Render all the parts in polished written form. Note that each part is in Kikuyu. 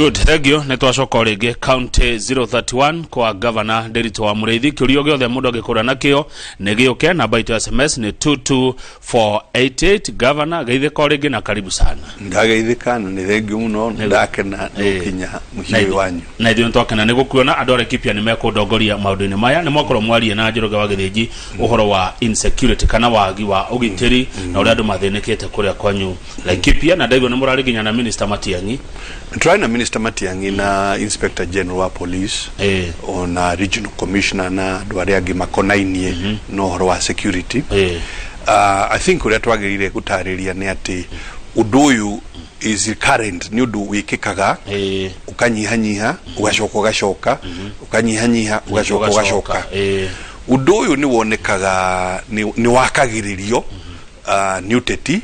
Good, thank you. Nĩ twacoka o rĩngĩ county 031 kwa Governor Ndiritu wa Mũrĩithi. Kĩũria o gĩothe mũndũ angĩkorwo nakĩo nĩ gĩũke. Namba itũ ya SMS nĩ 22488. Governor, geithĩka o rĩngĩ na karibu sana. Ndageithĩka na nĩ thengio mũno na ndakena nĩ gũkinya mũciĩ ũyũ wanyu. Na ithuĩ nĩtwakena nĩ gũkuona. Andũ a Laikipia nĩ mekũndongoria maũndũ-inĩ maya. Nĩ mwakorwo mwarie na Njoroge wa Gĩthĩnji ũhoro wa insecurity kana wagi wa ũgitĩri na ũrĩa andũ mathĩnĩkĩte kũrĩa kwanyu Laikipia, na ndaigua nĩ mũrarĩ nginya na Minister Matiang'i. Tũrarĩ na Minister Matiang'i na Inspector General wa Police ona Regional Commissioner na andũ arĩa angĩ makonainie na ũhoro wa security. I think ũrĩa twagĩrĩire gũtarĩria nĩ atĩ ũndũ ũyũ is recurrent, nĩ ũndũ wĩkĩkaga, ũkanyihanyiha, ũgacoka, ũgacoka, ũkanyihanyiha, ũgacoka, ũgacoka. Ũndũ ũyũ nĩ wonekaga nĩ wakagĩrĩrio nĩ ũteti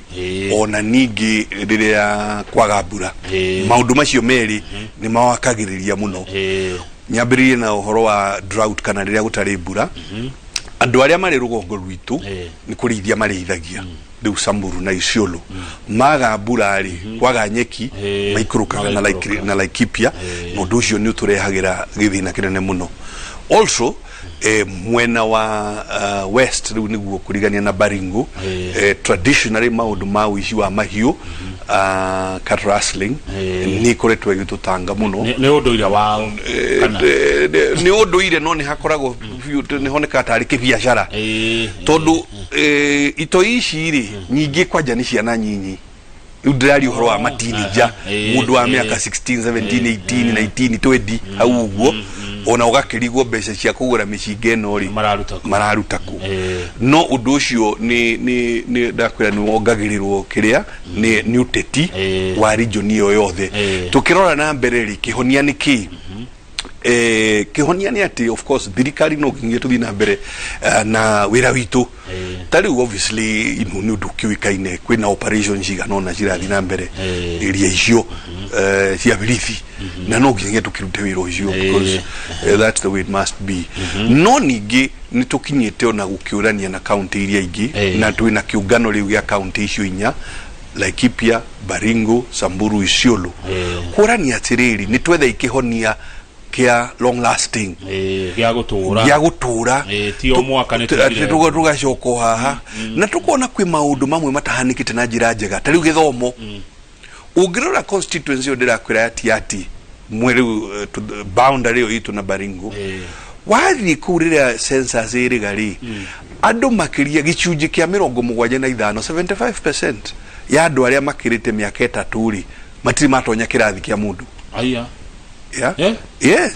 ona ningĩ rĩrĩa kwaga mbura. Maũndũ macio merĩ nĩ mawakagĩrĩria mũno. Nyambĩrĩrie na ũhoro wa drought kana rĩrĩa gũtarĩ mbura. Andũ arĩa marĩ rũgongo rwitũ nĩ kũrĩithia marĩithagia. Rĩu Samburu na Isiolo maga mbura rĩ, kwaga nyeki, maikũrũkaga na magaikũrũka. Na Laikipia, na ũndũ ũcio nĩ ũtũrehagĩra gĩthĩna kĩnene mũno. Also mwena wa west rĩu nĩguo kũrigania na Baringo, traditionally maũndũ ma ũici wa mahiũ, cattle rustling, nĩ ikoretwo ĩgĩtũtanga mũno. Nĩ ũndũire wao kana? Nĩ ũndũire, no nĩ hakoragwo biũ nĩ honekaga tarĩ kĩbiacara, tondũ itoi ici rĩ, nyingĩ kwanja nĩ ciana nyinyi. Rĩu ndĩraria ũhoro wa matinija, mũndũ wa mĩaka 16, 17, 18, 19, 20 hau ũguo, ona ũgakĩrigwo mbeca cia kũgũra mĩcinga ĩno rĩ Mararuta kũ? Mararuta kũ? No ũndũ ũcio nĩ ndakwĩra nĩ wongagĩrĩrwo kĩrĩa nĩ ũteti wa region ĩyo yothe. Tũkĩrora na mbere rĩ, kĩhonia nĩ kĩĩ? Kĩhonia nĩ atĩ of course thirikari no nginya tũthiĩ na mbere na wĩra witũ. Ta rĩu obviously nĩ ũndũ ũkĩũĩkaine kwĩna operation cigana ũna cirathiĩ na mbere area icio cia birithi, na no nginyagia tũkĩrute wĩra ũcio because that's the way it must be. No ningĩ nĩ tũkinyĩte ona gũkĩũrania na kaunti iria ingĩ, na twĩna kĩũngano rĩu gĩa kaunti icio inya, Laikipia, Baringo, Samburu, Isiolo, kũrania atĩrĩrĩ, nĩ twetha ikĩhonia kĩa long lasting, gĩa gũtũra, gĩa gũtũra. Ti o mwaka nĩ tugire. Tũgacoka o haha na tũkona kwĩ maũndũ mamwe matahanĩkĩte na njĩra njega. Ta rĩu gĩthomo, ũngĩrora constituency ĩyo ndĩrakwĩra ya Tiaty mwe rĩu, boundary ĩyo itũ na Baringo, wathiĩ kũu rĩrĩa census ĩrĩga rĩ, andũ makĩria gĩcunjĩ kĩa 75, 75% ya andũ arĩa makĩrĩte mĩaka 3 rĩ, matirĩ matonya kĩrathi kĩa mũndũ. Aya. Yeah? Eh? Yes.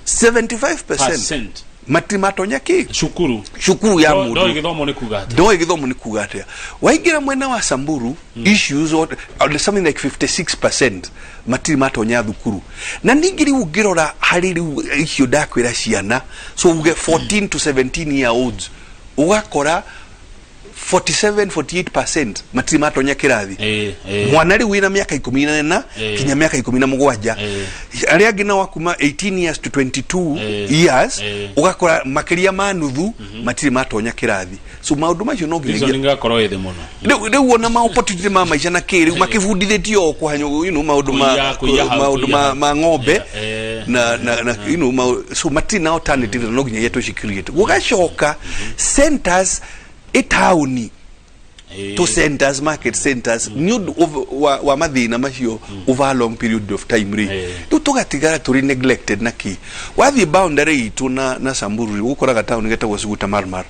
75% percent matirĩ matonya kĩ? Cukuru. Cukuru ya Ndo mũndũ. Gĩthomo nĩ kuga atĩa? Ndoĩ gĩthomo nĩ kuga atĩa. Waingĩra mwena wa Samburu, issues or something like 56% matirĩ matonya thukuru. Na ningĩ rĩu ũngĩrora harĩ rĩu icio ndakwĩra ciana, so uge 14 to 17 year olds, ũgakora 47, 48% matirĩ matonya kĩrathi. Mwana rĩu wĩna mĩaka 14 kinya mĩaka 17. Arĩa angĩ nao akuma 18 years to 22 years, ũgakora makĩria ma nuthu matirĩ matonya kĩrathi. So maũndũ macio no nginyagia Reasoning gakorwo ĩthĩ mũno. Rĩu ona ma opportunity ma maica na kĩ rĩu makĩbundithĩtio o kũhanyũ maũndũ ma Kũiya hau, maũndũ kũiya ma hau. ma ng'ombe na so matirĩ na alternative, na no nginyagia tũci create. Gũgacoka centers ĩtaũni, to centers, market centers, nĩ ũndũ wa mathĩna macio over a long period of time rĩ, rĩu tũgatigara tũrĩ neglected. Na kĩ wathiĩ boundary itũ na Samburu rĩ, ũgũkoraga taũni getagwo Suguta Marmar.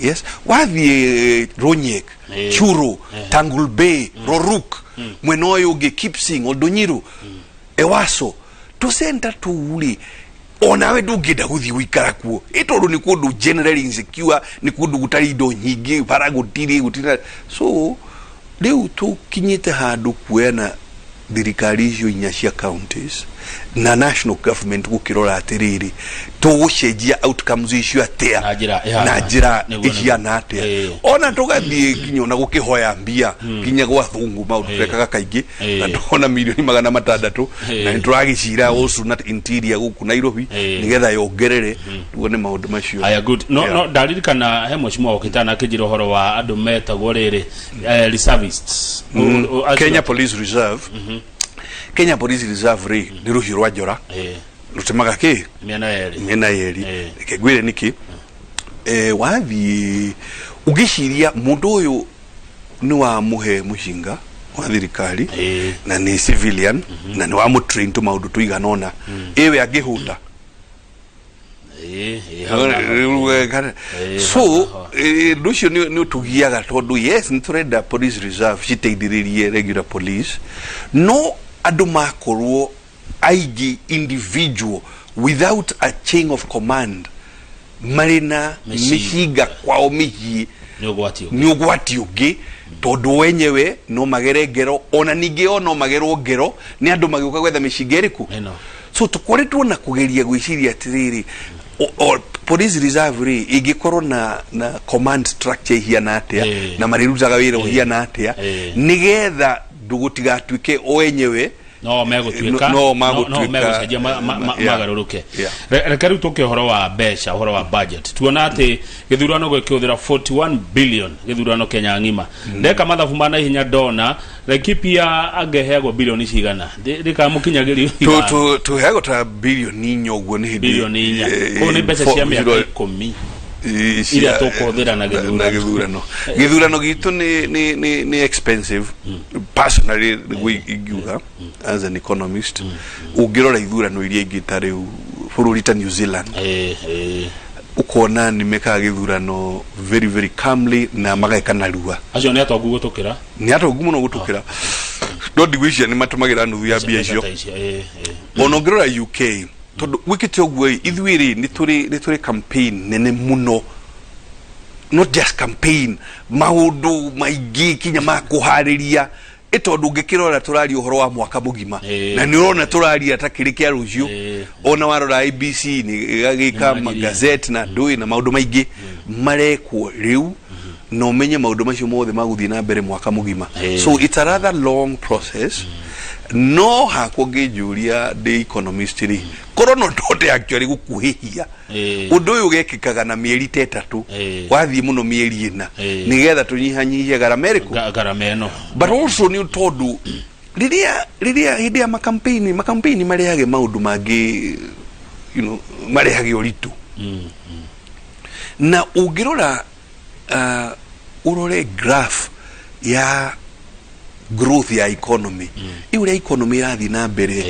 Yes, wathiĩ Ronyek, Churo, Tangulbei, Loruk, mwena ũyũ ũngĩ Kipsing, Oldonyiro, Ewaso, tũcenta tũu rĩ, onawe ndũngĩenda gũthiĩ gũikara kuo ĩ, tondũ nĩ kũndũ generally insecure, nĩ kũndũ gũtarĩ indo nyingĩ, bara gũtirĩ, gũtirĩ. So rĩu tũkinyĩte handũ kuoyana thirikari icio inya cia counties na national government gũkĩrora atĩrĩrĩ, tũgũcenjia outcomes icio atĩa? Na njĩra ĩhana. Na njĩra Nĩguo. ĩhiana atĩa? Ona tũgathiĩ nginya ona gũkĩhoya mbia nginya gwa thungu, maũndũ twekaga kaingĩ, na tũkona mirioni 600, na nĩ tũragĩcira also na interior gũkũ Nairobi nĩgetha yongerere. Ũguo nĩ maũndũ macio. Aya, good. No Yeah. no ndaririkana he mheshimiwa okĩtana akĩnjĩra ũhoro wa andũ metagwo rĩrĩ reservists. Kenya Police Reserve. Kenya Police Reserve rĩ, nĩ rũhiũ rwa njora rũtemaga kĩ mĩena yerĩ. Mĩena yerĩ. Reke ngwĩre nĩkĩ. Wathiĩ ũngĩciria mũndũ ũyũ nĩ wamũhe mũcinga wa thirikari na nĩ civilian na nĩ wamũtrain tũmaũndũ tũigana ũna, ĩwe angĩhũta. Ĩĩ, hau na hau. So hau na hau. Ũndũ ũcio nĩ ũtũgiaga tondũ yes, nĩ tũrenda police reserve citeithĩrĩrie regular police, no andũ makorwo aingĩ individual without a chain of command marĩ na mĩcinga. Mĩcinga kwao mĩciĩ. Nĩ ũgwati ũngĩ. Nĩ ũgwati ũngĩ tondũ wenyewe no magere ngero, ona ningĩ o no magerwo ngero nĩ andũ magĩũka gwetha mĩcinga ĩrĩkũ. Ĩno. So tũkoretwo na kũgeria gwĩciria atĩrĩrĩ, police reserve rĩ, ĩngĩkorwo na command structure ihiana atĩa na marĩrutaga wĩra ũhiana atĩa, nĩgetha ndũgũtigatuĩke o enyewe no megũtuĩka no no magũtuĩka megũcenjia magarũrũke. Reke rĩu tũke ũhoro wa mbeca, ũhoro wa budget. Tuona atĩ gĩthurano gĩkĩhũthĩra 41 billion, gĩthurano Kenya ng'ima. Ndeka mathabu ma naihenya, ndona Laikipia angĩheagwo bilioni cigana? Ndĩkamũkinyagĩrio? Tũheagwo ta 4 bilioni ũguo nĩ hĩndĩ 4 bilioni. Kũu nĩ mbeca cia mĩaka 10 iria tũkũhũthĩra na gĩthurano. Na gĩthurano gitũ nĩ expensive. Personally, nĩguo ingiuga as an economist, ũngĩrora ithurano iria ingĩ ta rĩu bũrũri ta New Zealand, Ĩĩ. ũkona nĩ mekaga gĩthurano very very calmly na mageka narua. Acio nĩ atongu gũtũkĩra. Nĩ atongu mũno gũtũkĩra, no ndigwĩciria nĩ matũmagĩra nuthu ya mbia icio. Mbeca ta icio, ĩĩ. Ona ũngĩrora UK, tondũ gwĩkĩte ũguo ĩ, ithuĩ rĩ, nĩ tũrĩ campaign nene mũno, not just campaign, maũndũ maingĩ kinya ma kũharĩria ĩ, tondũ ũngĩkĩrora tũraria ũhoro wa mwaka mũgima na nĩ ũrona tũraria ta kĩrĩ kĩa rũciũ. Ona warora IBC nĩ ĩgagĩka Nĩmagĩrĩire. Magazette na ndũĩ na maũndũ maingĩ marekwo rĩu, na ũmenye maũndũ macio mothe magũthiĩ na mbere mwaka mũgima. So it's a rather long process, no hakwa ũngĩnjũria ndĩ economist rĩ, korwo no ndote actually gũkuhĩhia ũndũ ũyũ ũgekĩkaga na mĩeri ta 3, wathiĩ mũno mĩeri 4, nĩgetha tũnyihanyihie garama ĩrĩkũ? Garama ĩno. But also nĩ tondũ rĩrĩa hĩndĩ ya makampeni marehage maũndũ mangĩ, marehage ũritũ, na ũngĩrora ũrore graph ya growth ya economy, ĩ ũrĩa economy ĩrathiĩ na mbere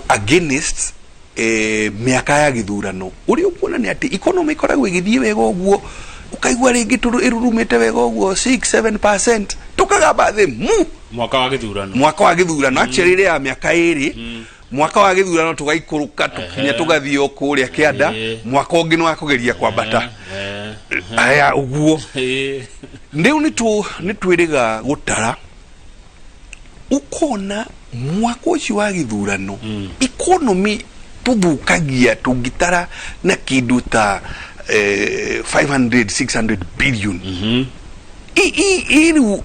against mĩaka ya gĩthurano, ũrĩa ũkuona nĩ atĩ economy ĩkoragwo ĩgĩthiĩ wega ũguo, ũkaigua rĩngĩ ĩrurumĩte wega ũguo 6 7%, tũkagamba thĩ mu mwaka wa gĩthurano. Mwaka wa gĩthurano actually, ĩrĩa ya mĩaka 2, mwaka wa gĩthurano tũgaikũrũka tũkinya tũgathiĩ o kũrĩa kĩanda. Mwaka ũngĩ nĩ wa kũgeria kwambata. Aya ũguo. Rĩu nĩ twĩrĩga gũtara, ũkona mwaka ũcio wa gĩthurano economy tũthũkagia tũngĩtara na kĩndũ ta 500 600 billion. Rĩu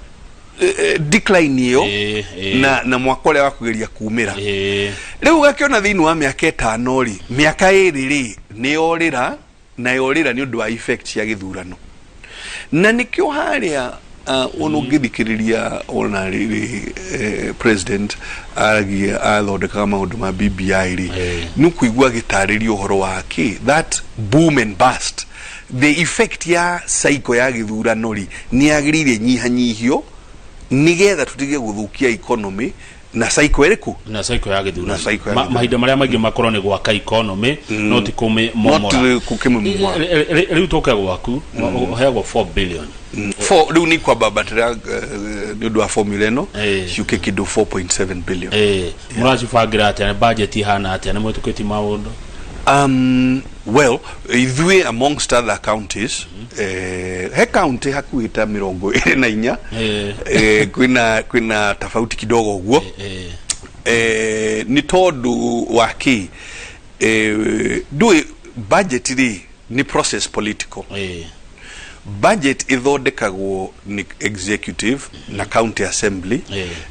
decline ĩyo Ĩĩ. na mwaka ũrĩa wa kũgeria kumĩra, rĩu ũgakĩona thĩinĩ wa mĩaka 5 rĩ, mĩaka 2 rĩ, nĩ yorĩra na yorĩra nĩ ũndũ wa effect cia gĩthurano, na nĩkĩo harĩa ona ũngĩthikĩrĩria ona rĩrĩ president aragia athondekaga maũndũ ma BBI rĩ, nĩ ũkũigua agĩtarĩria ũhoro wa kĩ that boom and bust, the effect ya cycle ya gĩthurano rĩ, nĩ yagĩrĩire nyihanyihio nĩgetha tũtige gũthũkia economy na cycle ĩrĩkũ? Na cycle ya gĩthurano. Na cycle ya gĩthurano. Mahinda marĩa maingĩ makorwo nĩ gwaka economy, no ti kũmĩmomora. Not kũkĩmĩmomora. Rĩu tũke gwaku, ũheagwo 4 billion. Rĩu nĩ kwambambatĩra nĩ ũndũ wa formula ĩno, ciũke kĩndũ 4.7 billion. Mũracibangĩra atĩa? Budget ihana atĩa? Nĩ mwĩtũkĩtie maũndũ? Well, ithuĩ amongst other counties, he county hakuhĩ ta 24, kwĩna tofauti kidogo ũguo. Nĩ tondũ wa kĩ? Ndũĩ budget rĩ, nĩ process political. Budget ĩthondekagwo nĩ executive na county assembly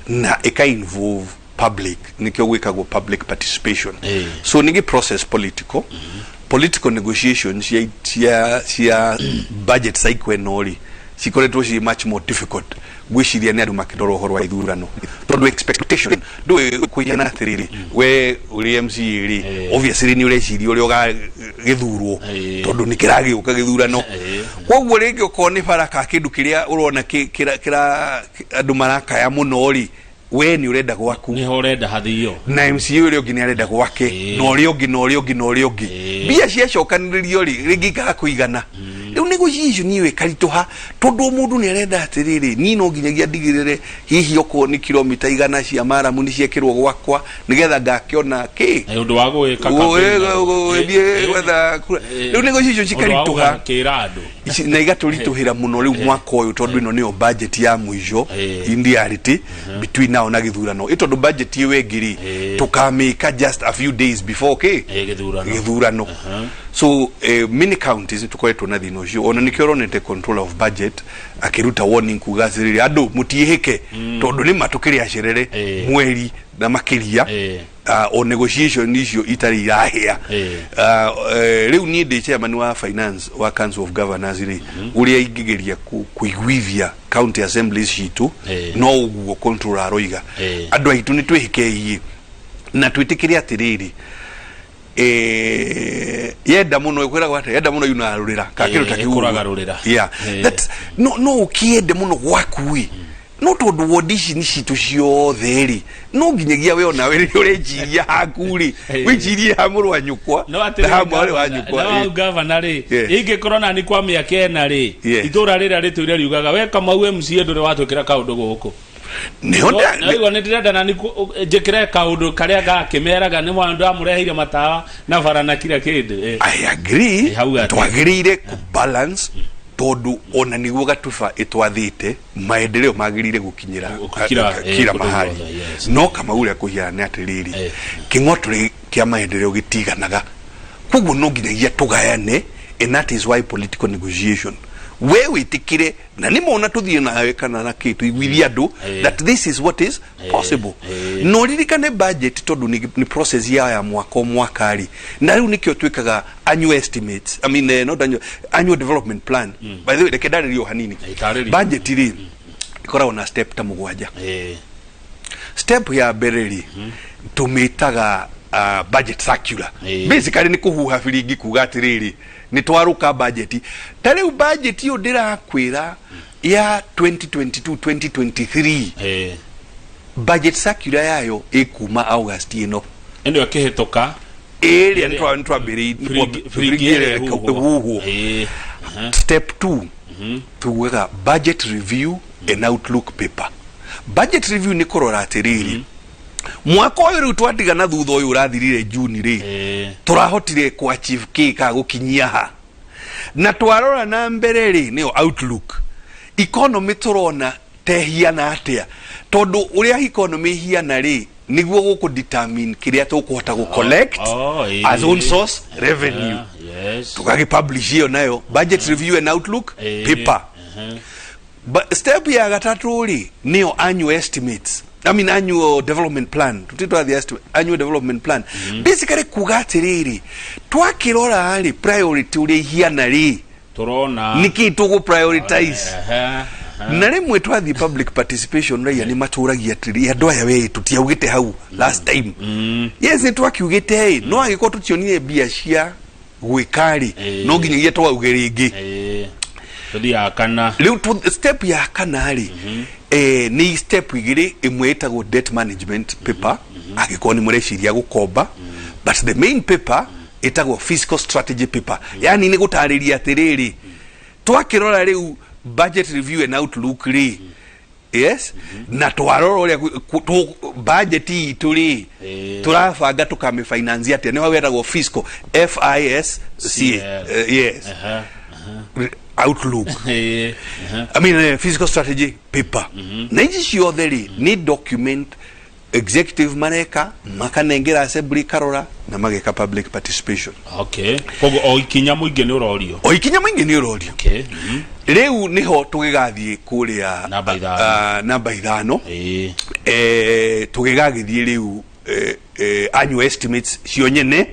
na ĩka involve public, nĩkĩo gwĩkagwo public participation. So nĩgĩ process political negotiations cia budget cycle ĩno rĩ, cikoretwo ci much more difficult. Ngwĩciria nĩ andũ makĩrora ũhoro wa ithurano, tondũ expectation ndũĩ kũigana atĩrĩrĩ, we ũrĩ MCA rĩ, obviously nĩ ũreciria ũrĩa ũgagĩthurwo, tondũ nĩ kĩragĩũka gĩthurano. Koguo rĩngĩ okorwo nĩ bara ka kĩndũ kĩrĩa ũrona kĩra andũ marakaya mũno rĩ, we nĩ ũrenda gwaku. Niho ũrenda hathio. Na MCA ũrĩa ũngĩ nĩ arenda gwake, na ũrĩa ũngĩ, na ũrĩa ũngĩ, na ũrĩa ũngĩ. Mbia ciacokanĩrĩrio rĩ, rĩngĩ ikaga kũigana. Rĩu negotiation ĩyo ĩkaritũha, tondũ o mũndũ nĩ arenda atĩrĩrĩ, niĩ no nginyagia ndigĩrĩre hihi okorwo nĩ kilomita 100 cia maramu nĩ ciekĩrwo gwakwa, nĩgetha ngakĩona kĩ. Na ũndũ wa gwĩka campaign. Gũthiĩ gwetha kura. Rĩu negotiation Ũndũ wa cikaritũha. gũkĩra andũ. Na igatũritũhĩra mũno rĩu mwaka ũyũ, tondũ ĩno nĩyo budget ya mũico in reality between now na gĩthurano, ĩ tondũ budget ĩyo ĩngĩ rĩ, tũkamĩka just a few days before kĩ? Gĩthurano. Gĩthurano. So many counties tũkoretwo na thĩna ũcio. Ona nĩkĩo ũronete Controller of Budget akĩruta warning kuga atĩrĩrĩ, andũ mũtiĩhĩke, tondũ nĩ ma tũkĩrĩ acerere mweri na makĩria, o negotiation icio itarĩ irahĩa. Rĩu niĩ ndĩ chairman wa finance wa Council of Governors rĩ, ũrĩa ingĩgeria kũiguithia county assemblies citũ, no ũguo controller aroiga, andũ aitũ nĩ twĩhĩkeiĩ na twĩtĩkĩre atĩrĩrĩ, yenda mũno ĩkwĩragwo atĩ yenda mũno yunarũrĩra ka kĩndũ ta kĩu ũguo. Ĩkũragarũrĩra. Yeah. No ũkĩende mũno gwaku ĩ, no tondũ wondi ici nĩ citũ ciothe rĩ, no nginyagia we onawe rĩrĩa ũreciria haku rĩ, wĩcirie ha mũrũ wa nyũkwa no na atĩrĩrĩ, ha mwarĩ wa governor, nyũkwa. no hau gavana rĩ, ingĩkorwo nani kwa mĩaka 4 rĩ, itũra rĩrĩa rĩtũire riugaga we Kamau MCA ndũrĩ watwĩkĩra kaũndũ gũkũ. Nĩho Naigua nĩ ndĩrenda nani njĩkĩre kaũndũ karĩa gakĩmeraga nĩ mũndũ amũreheire matawa na bara na kila kĩndũ. I agree. Hau atĩ. Twagĩrĩire ku balance, tondũ ona nĩguo gatuba ĩtwathĩte maendeleo magĩrĩire gũkinyĩra Gũkira, kila kũndũ mahali. guothe, yes. No Kamau ũrĩa kũhiana nĩ atĩrĩrĩ, kĩng'otore kĩa maendeleo gĩtiganaga, koguo no nginyagia tũgayane, and that is why political negotiation, we wĩtĩkĩre na nĩ mona tũthiĩ nawe kana na kĩ, tũiguithie andũ that this is what is possible. No ririkane budget, tondũ nĩ process ya mwaka o mwaka rĩ, na rĩu nĩkĩo twĩkaga annual estimates, I mean, not annual, annual development plan. By the way, reke ndarĩrie o hanini. Tarĩria. Budget rĩ, ĩkoragwo na step ta 7. Step ya mbere rĩ, tũmĩtaga budget circular. Basically nĩ kũhuha biringi kuga atĩrĩrĩ, nĩ twarũka budget. Ta rĩu budget ĩyo ndĩrakwĩra ya 2022 2023, budget circular yayo ĩkuma August ĩno. Ĩno ĩkĩhĩtũka. Ĩrĩa nĩ twambĩrĩirie. Biringi ĩrĩa ĩhuhwo. Ĩhuhwo. Step 2 tugaga budget review and outlook paper. Budget review nĩ kũrora atĩrĩrĩ, mwaka ũyũ rĩu twatigana thutha ũyũ ũrathirire Juni rĩ, tũrahotire ku achieve kĩ ka gũkinyia ha, na twarora na mbere rĩ, nĩyo outlook, economy tũrona tehiana atĩa, tondũ ũrĩa economy ihiana rĩ, nĩguo gũkũ determine kĩrĩa tũkũhota gũ collect as own source revenue. Tũgagĩ publish ĩyo nayo budget review and outlook paper. But step ya gatatũ rĩ, nĩyo annual estimates, I mean annual development plan. Tutitwathi estimate, annual development plan. Basically kuga atĩrĩrĩ, twakĩrora rĩ, priority ũrĩa ihiana rĩ, Tũrona nĩkĩ tũgũ prioritize. Na rĩmwe twathiĩ public participation, raia nĩ matũragia atĩrĩ, andũ aya we tũtiaugĩte hau last time. Yes, nĩ twakiugĩte ĩ, no angĩkorwo tũtionire mbia cia gwĩka rĩ, no nginyagia twauge rĩngĩ. Tũthiaga kana. Rĩu step ya kana rĩ, nĩ step igĩrĩ. Ĩmwe ĩtagwo debt management paper, angĩkorwo nĩ mũreciria gũkomba, but the main paper ĩtagwo fiscal strategy paper, yani nĩ gũtarĩria atĩrĩrĩ, twakĩrora rĩu budget review and outlook rĩ, yes, na twarora ũrĩa budget itũ rĩ, tũrabanga tũkamĩfinance atĩa, nĩho wetagwo fiscal, FISC. CL. Yes. Outlook, I mean, fiscal strategy paper. Na ici ciothe rĩ, nĩ document executive mareka, makanengera assembly karora na mageka public participation. Okay, koguo o ikinya mũingĩ nĩ ũrorio. O ikinya mũingĩ nĩ ũrorio. Rĩu nĩho tũgĩgathiĩ kũrĩa Namba 5. Namba 5. Tũgĩgagĩthiĩ rĩu annual estimates cio nyene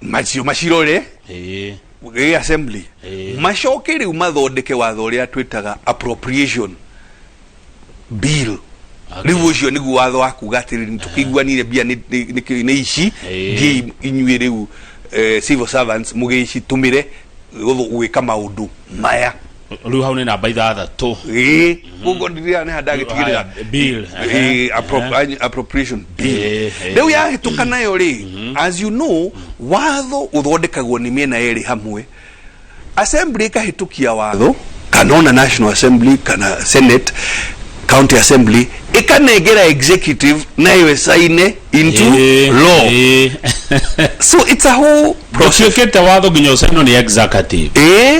macio macirore gĩ assembly, macoke rĩu mathondeke watho ũrĩa twĩtaga appropriation. Bill. Rĩu ũcio nĩguo watho wa kuga atĩrĩrĩ, tũkĩiguanire mbia nĩ ici. Thiĩi inyuĩ rĩu civil servants mũgĩcitũmĩre gwĩka maũndũ maya. Rĩu hau nĩ namba 6. Ĩĩ, koguo ndirira nĩ handagĩtigĩrĩra. Haya, bill. Appropriation bill. Ĩĩ. Rĩu yahĩtũka nayo rĩ, as you know, watho ũthondekagwo nĩ mĩena yerĩ hamwe. Assembly ĩkahĩtũkia watho, kana ona National Assembly kana Senate, County Assembly ĩkanengera executive nayo ĩcaine into law. So it's a whole process. Ndũtuĩkĩte watho nginya ũcainwo nĩ executive.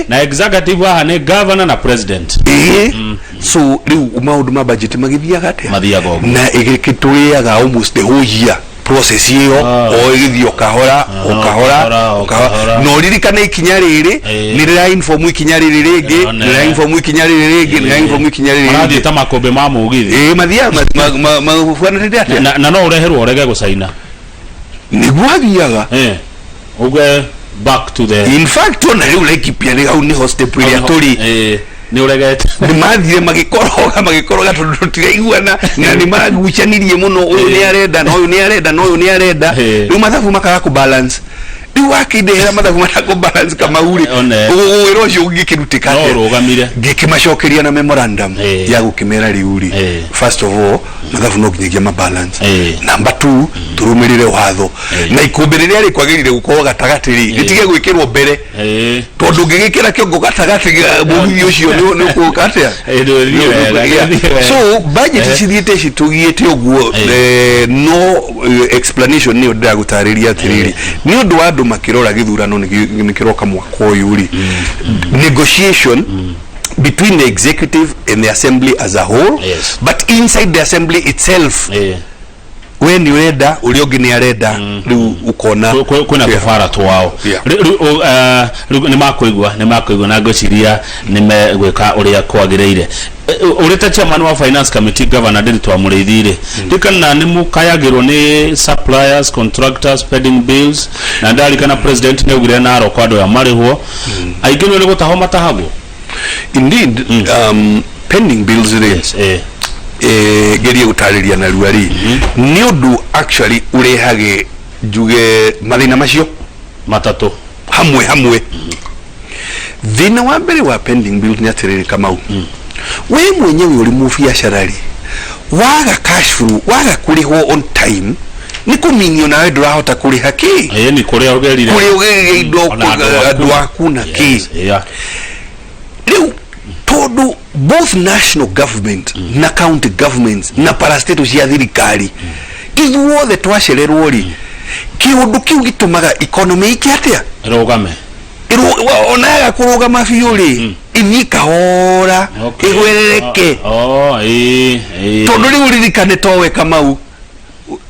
Na executive haha nĩ governor na president. Ĩĩ, so rĩu maũndũ ma budget magĩthiaga atĩa? Mathiaga ũguo. Na ĩgĩtũrĩaga almost the whole year process ĩyo, o ĩgĩthiĩ o kahora o kahora kahora, o o kahora. kahora. Na ũririkane ikinya rĩrĩ nĩ rĩra inform ikinya rĩrĩ rĩngĩ, One. nĩ rĩra inform ikinya rĩrĩ rĩngĩ, nĩ rĩra inform ikinya rĩrĩ Marathiĩ rĩngĩ. ta makũmbĩ ma mũgithi. Ĩĩ, mathiaga mabuanĩrĩre atĩa? Na no ũreherwo ũrege gũcaina. Nĩguo athiaga. Uge back to the In fact, ona rĩu Laikipia nĩ hau nĩho step ĩrĩa tũrĩ. Nĩ ũregete. Nĩ mathire magĩkoroga magĩkoroga tondũ tũtiraiguana na nĩ magucanirie mũno, ũyũ nĩ arenda na ũyũ nĩ arenda na ũyũ nĩ arenda. Rĩu mathabu makaga kũ balance. Rĩu wakĩndehera mathabu makaga kũ balance, Kamau rĩ, One. wĩra ũcio ũngĩkĩrutĩka No atĩa? ũrũgamire. Ngĩkĩmacokeria na memorandum ya gũkĩmera rĩu rĩ, first of all, mathabu no nginyagia ma balance. Number two, tũrũmĩrĩre watho na ikũmbĩ rĩrĩa rĩkwagĩrĩire gũkorwo gatagatĩ rĩ, rĩtige gwĩkĩrwo mbere, tondũ ũngĩgĩkĩra kĩongo gatagatĩ mũgithi ũcio nĩ ũkũka atĩa? Ndũthiĩ wega, ndũthiĩ wega. So budget cithiĩte citũgiĩte ũguo. No explanation nĩyo ndĩragũtarĩria atĩrĩrĩ, nĩ ũndũ wa andũ makĩrora gĩthurano nĩ kĩroka mwaka ũyũ rĩ, negotiation between the executive and the assembly as a whole, but inside the assembly itself, we nĩ ũrenda, ũrĩa ũngĩ nĩ arenda, rĩu ũkona Kwĩna tũbara twao. Rĩu nĩ makũigua na ngwĩciria nĩ megwĩka ũrĩa kwagĩrĩire. Ũrĩ ta chairman wa finance committee, Governor Ndiritu wa Mũrĩithi rĩ, ndikana nĩ mũkayagĩrwo nĩ suppliers, contractors, pending bills, na ndarikana president nĩ augire Narok andũ aya marĩhwo aingĩ nĩ gũtahwo matahagwo. Indeed, pending bills rĩ, ngerie gũtarĩria narua rĩ, nĩ ũndũ actually ũrehage njuge mathĩna macio matatũ hamwe hamwe. Thĩna wa mbere wa pending bill nĩ atĩrĩrĩ, Kamau, we mwenyewe ũrĩ mũbiacara rĩ, waga cash flow, waga kũrĩhwo on time, nĩ kũminio nawe ndũrahota kũrĩha kĩ. Ĩĩ, nĩ kũrĩa ũgerire. Kũrĩa ũgerire indo. Ona andũ aku. Andũ aku na kĩ. Rĩu tondũ both national government na county governments na parastatal cia thirikari ithuothe twacererwo rĩ, kĩũndũ kĩu gĩtũmaga economy ike atĩa? Rũgame. Ona yaga kũrũgama biũ rĩ, ithiĩ kahora, ĩgwerereke. Oh, ĩĩ. Tondũ rĩu ririkane towe Kamau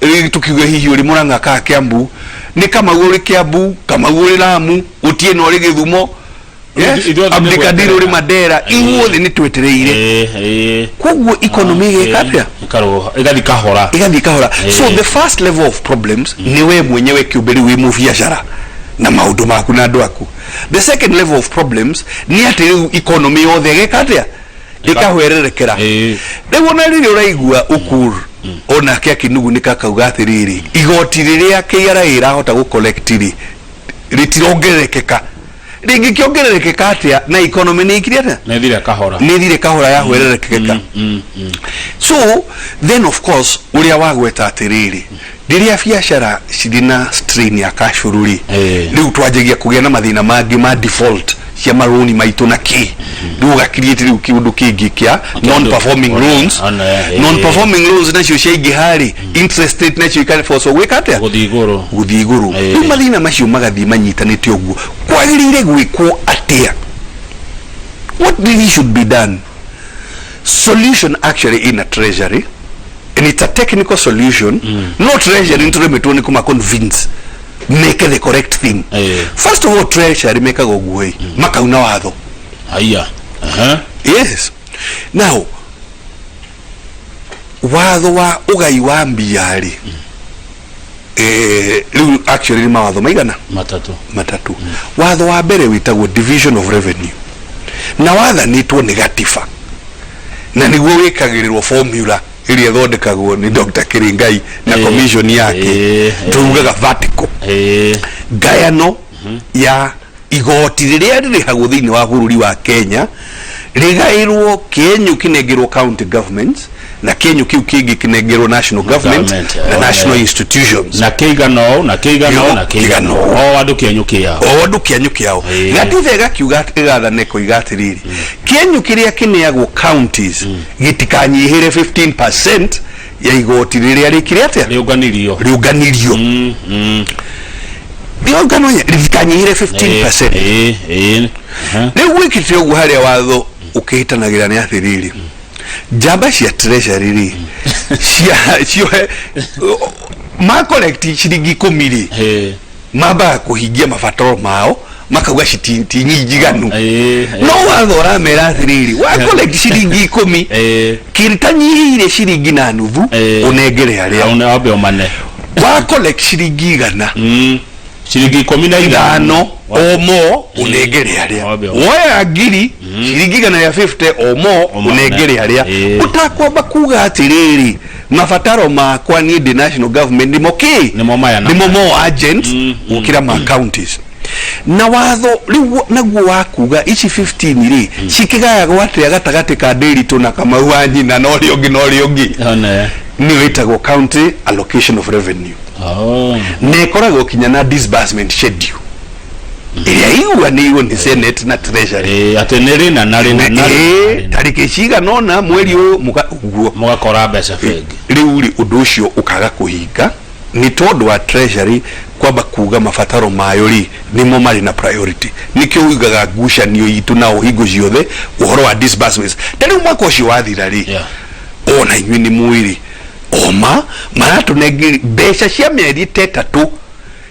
rĩu tukiuge hihi ũrĩ Mũrang'a ka Kiambu, nĩ Kamau ũrĩ Kiambu, Kamau ũrĩ Lamu, Otieno ũrĩ Gĩthumo. Yes, Ithuothe nĩ Abdikadir ũrĩ gweterera. Mandera, ithuothe nĩ twetereire. Ĩĩ. Koguo economy ĩgĩka atĩa? Ĩkarũga, ĩgathiĩ kahora. Ĩgathiĩ kahora. So the first level of problems nĩ we mwenyewe kĩũmbe rĩu wĩ mũbiacara na maũndũ maku na andũ aku. The second level of problems nĩ atĩ rĩu economy yothe ĩgeka atĩa? Ĩkahwererekera. Rĩu ona rĩrĩa ũraigua Ukur onake akĩnugunĩka akauga atĩrĩrĩ, igoti rĩrĩa KRA ĩrahota gũ collect rĩ, rĩtirongererekeka. Rĩngĩkĩongererekeka atĩa na economy nĩ ĩkire atĩa? Nĩ thire kahora. Nĩ thire kahora, yahwererekeka. So then of course ũrĩa wagweta atĩrĩrĩ, rĩrĩa biacara cirĩ na strain ya cash flow rĩ, rĩu twanjagia kũgĩa na mathĩna mangĩ ma default cia marũni maitũ na kĩ. Rĩu ũgakiriĩte rĩu kĩũndũ kĩngĩ kĩa non performing loans. Non performing loans nacio ciaingĩha rĩ, interest rate nacio ikaforcwo gwĩka atĩa? Gũthiĩ igũrũ. Gũthiĩ igũrũ. Rĩu mathĩna macio magathiĩ manyitanĩte ũguo. Kwagĩrĩire gwĩkwo atĩa? What really should be done? Solution actually in a treasury, and it's a technical solution. No treasury nĩtũremetwo nĩ kũma convince make the correct thing. First of all, treasury mekaga ũguo ĩ, makauna watho. Haya. Aha. Yes, now watho wa ũgai wa mbia rĩ, rĩu actually nĩ mawatho maigana? Matatũ. Matatu. Watho wa mbere wĩtagwo division of revenue, na wathanĩtwo nĩ gatiba. Na nĩguo wĩkagĩrĩrwo formula ĩrĩa ĩthondekagwo nĩ Dr. Kiringai na commission yake. Tugaga vertical ngayano ya igoti rĩrĩa rĩrĩhagwo thĩinĩ wa bũrũri wa Kenya, rĩgaĩrwo kĩenyũ kĩnengerwo county governments na kĩenyũ kĩu kĩngĩ kĩnengerwo national government Government, na national institutions. Na kĩigana ũũ na kĩigana ũũ na kĩigana Kĩigana ũũ. ũũ. O andũ kĩenyũ kĩao. O andũ kĩenyũ kĩao. Gatiba ĩgakiuga, ĩgathana ĩkoiga atĩrĩrĩ, kĩenyũ kĩrĩa kĩneagwo counties gĩtikanyihĩre 15% ya igoti rĩrĩa rĩkire atĩa? Rĩũnganirio. Rĩũnganirio. Rĩũngano rĩtikanyihĩre 15%. Ĩĩ, ĩĩ. Aha. Rĩu gwĩkĩte ũguo, harĩa watho ũkĩhĩtanagĩra nĩ atĩrĩrĩ, njamba cia treasury rĩ, cia ciohe ma collect ciringi 10 rĩ, mambaga kũhingia mabataro mao, makauga ti njiganu. Ĩĩ, ĩĩ. No watho ũramera atĩrĩrĩ, wa collect ciringi 10, kĩritanyihĩire ciringi na nuthu, ũnengere arĩa Au wambe ũmane. Wa collect ciringi 100, Ciringi 15 5 o mo ũnengere arĩa. Wambe ũmane. Woya 1000, ciringi 150 o mo Ũmane. ũnengere arĩa. Ũtakwamba kuga atĩrĩrĩ, mabataro makwa niĩ ndĩ national government nĩmo kĩ? Nĩmo maya na Nĩmo maya. more urgent gũkĩra ma counties. Na watho rĩu naguo wa kuga ici 15 rĩ, cikĩgayagwo atĩa gatagatĩ ka Ndĩritũ na Kamau wa nyina na ũrĩa ũngĩ na ũrĩa ũngĩ, One. nĩyo ĩtagwo county allocation of revenue. Na ĩkoragwo kinya na disbursement schedule ĩrĩa iguanĩirwo nĩ Senate na Treasury. Atĩ nĩ rĩna na rĩna na rĩna. Tarĩki cigana ũna mweri ũyũ ũguo. Mũgakora mbeca bengi. Rĩu rĩ, ũndũ ũcio ũkaga kũhinga nĩ tondũ wa Treasury kwamba kuga mabataro mayo rĩ nĩmo marĩ na priority. Nĩkĩo ugaga ngucanio itũ nao hingo ciothe ũhoro wa disbursements. Ta rĩu mwaka ũcio wathira rĩ, ona inyuĩ nĩ mũĩ rĩ, oma maratũnengeri mbeca cia mĩeri ta 3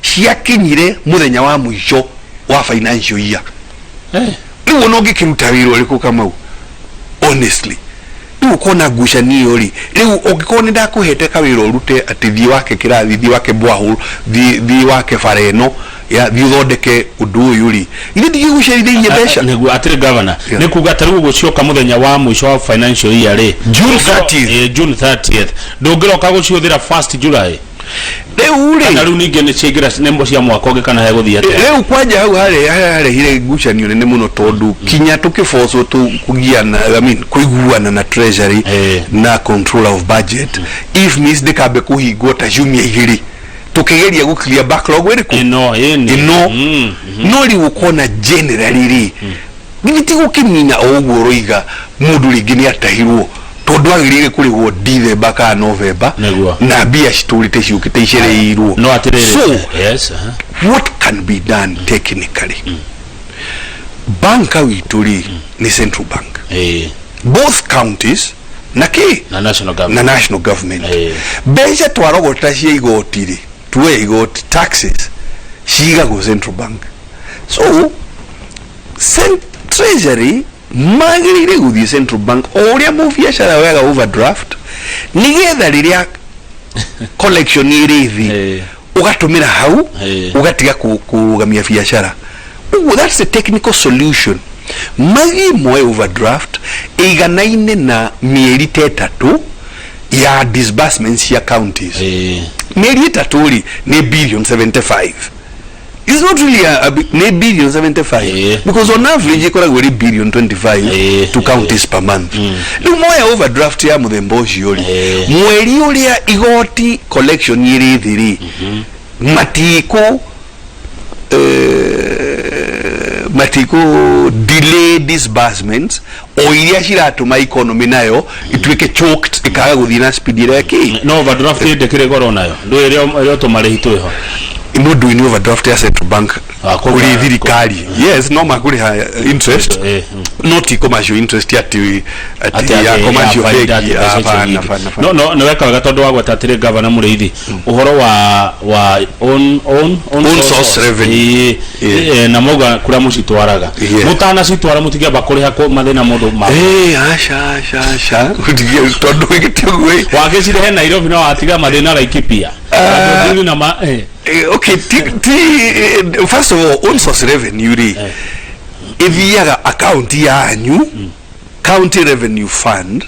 ciakinyire mũthenya wa mũico wa financial year. Rĩu ona ũngĩkĩruta wĩra ũrĩkũ, Kamau, honestly, rĩu ũkona ngucanio ĩyo rĩ, rĩu ũngĩkorwo nĩ ndakũhete kawĩra ũrute atĩ thiĩ wake kĩrathi, thiĩ wake borehole, thiĩ wake bara ĩno ya thiĩ ũthondeke ũndũ ũyũ rĩ, ithe ndigĩgũcerithĩirie mbeca. Nĩguo atĩrĩ, governor, nĩ kuga ta rĩu gũcioka mũthenya wa mũico wa financial year rĩ, June 30th. June 30th, ndũngĩroka gũciũthĩra 1st July? Rĩu Kana rĩ, rĩu ningĩ nĩ ciaingĩra nĩ cia mwaka ũngĩ, kana hegũthiĩ atĩa? Rĩu kwanja hau harĩ harehire ngucanio nene mũno, tondũ kinya tũkĩbocwo kũgiana, I mean, kũiguana na Treasury na controller of budget, if miss ndĩkambe kũhingwo ta ciumia 2 tũkĩgeria gũ clear backlog ĩrĩkũ? Ĩno ĩni. Ĩno. No rĩu ũkona generally rĩ, githĩ ti gũkĩnina o ũguo ũroiga mũndũ rĩngĩ nĩ atahirwo tondũ agĩrĩire kũrĩhwo December kana November na mbia citũrĩte ciũkĩte icereirwo. No atĩrĩrĩ, So yes, aha. what can be done technically, banka witũ rĩ nĩ central bank, both counties na kĩ? Na national Na government. National government. Mbeca twarogota cia igoti rĩ, tuoya igoti, taxes, cigagwo central bank. So Treasury magĩrĩire gũthiĩ central bank o ũrĩa mũbiacara wega overdraft, nĩgetha rĩrĩa collection ĩrĩ thĩ, ũgatũmĩra hau, ũgatiga kũrũgamia biacara ũguo. That's the technical solution. Mathiĩ moe overdraft ĩiganaine na mĩeri ta 3 ya disbursements cia counties. Mĩeri 3 rĩ, nĩ billion 75. It's not really nĩ billion 75, because on average ĩkoragwo ĩrĩ billion 25 to counties per month. Rĩu moya overdraft ya mũthemba ũcio rĩ, mweri ũrĩa igoti collection ĩrĩ thĩ rĩ, matikũ delay disbursements o iria ciratũma economy nayo ituĩke choked, ĩkaga gũthiĩ na speed ĩrĩa kĩ. No overdraft ndĩkĩrĩ goro nayo, ndũĩ ĩrĩa ũtũmarĩhi twĩho. Mũndũ nĩ overdraft ya central bank Kũgaya- kũrĩ thirikari, yes, no makũrĩha interest, no ti commercial interest ati ati ya commercial bengi. Hapana, hapana. No no nĩ weka wega tondũ wagweta atĩrĩ, gavana Mũrĩithi, ũhoro wa own Own source revenue. Na mauga kũrĩa mũcitwaraga, mũtanacitwara mũtingĩamba kũrĩha mathĩna mũndũ ma Eh, aca aca aca, tondũ gĩte ũguo. Wagĩcirehe Nairobi na watiga mathĩna Laikipia. Andũ na ma Okay, ti first of all, own source revenue rĩ, ĩthiaga account yanyu. County Revenue Fund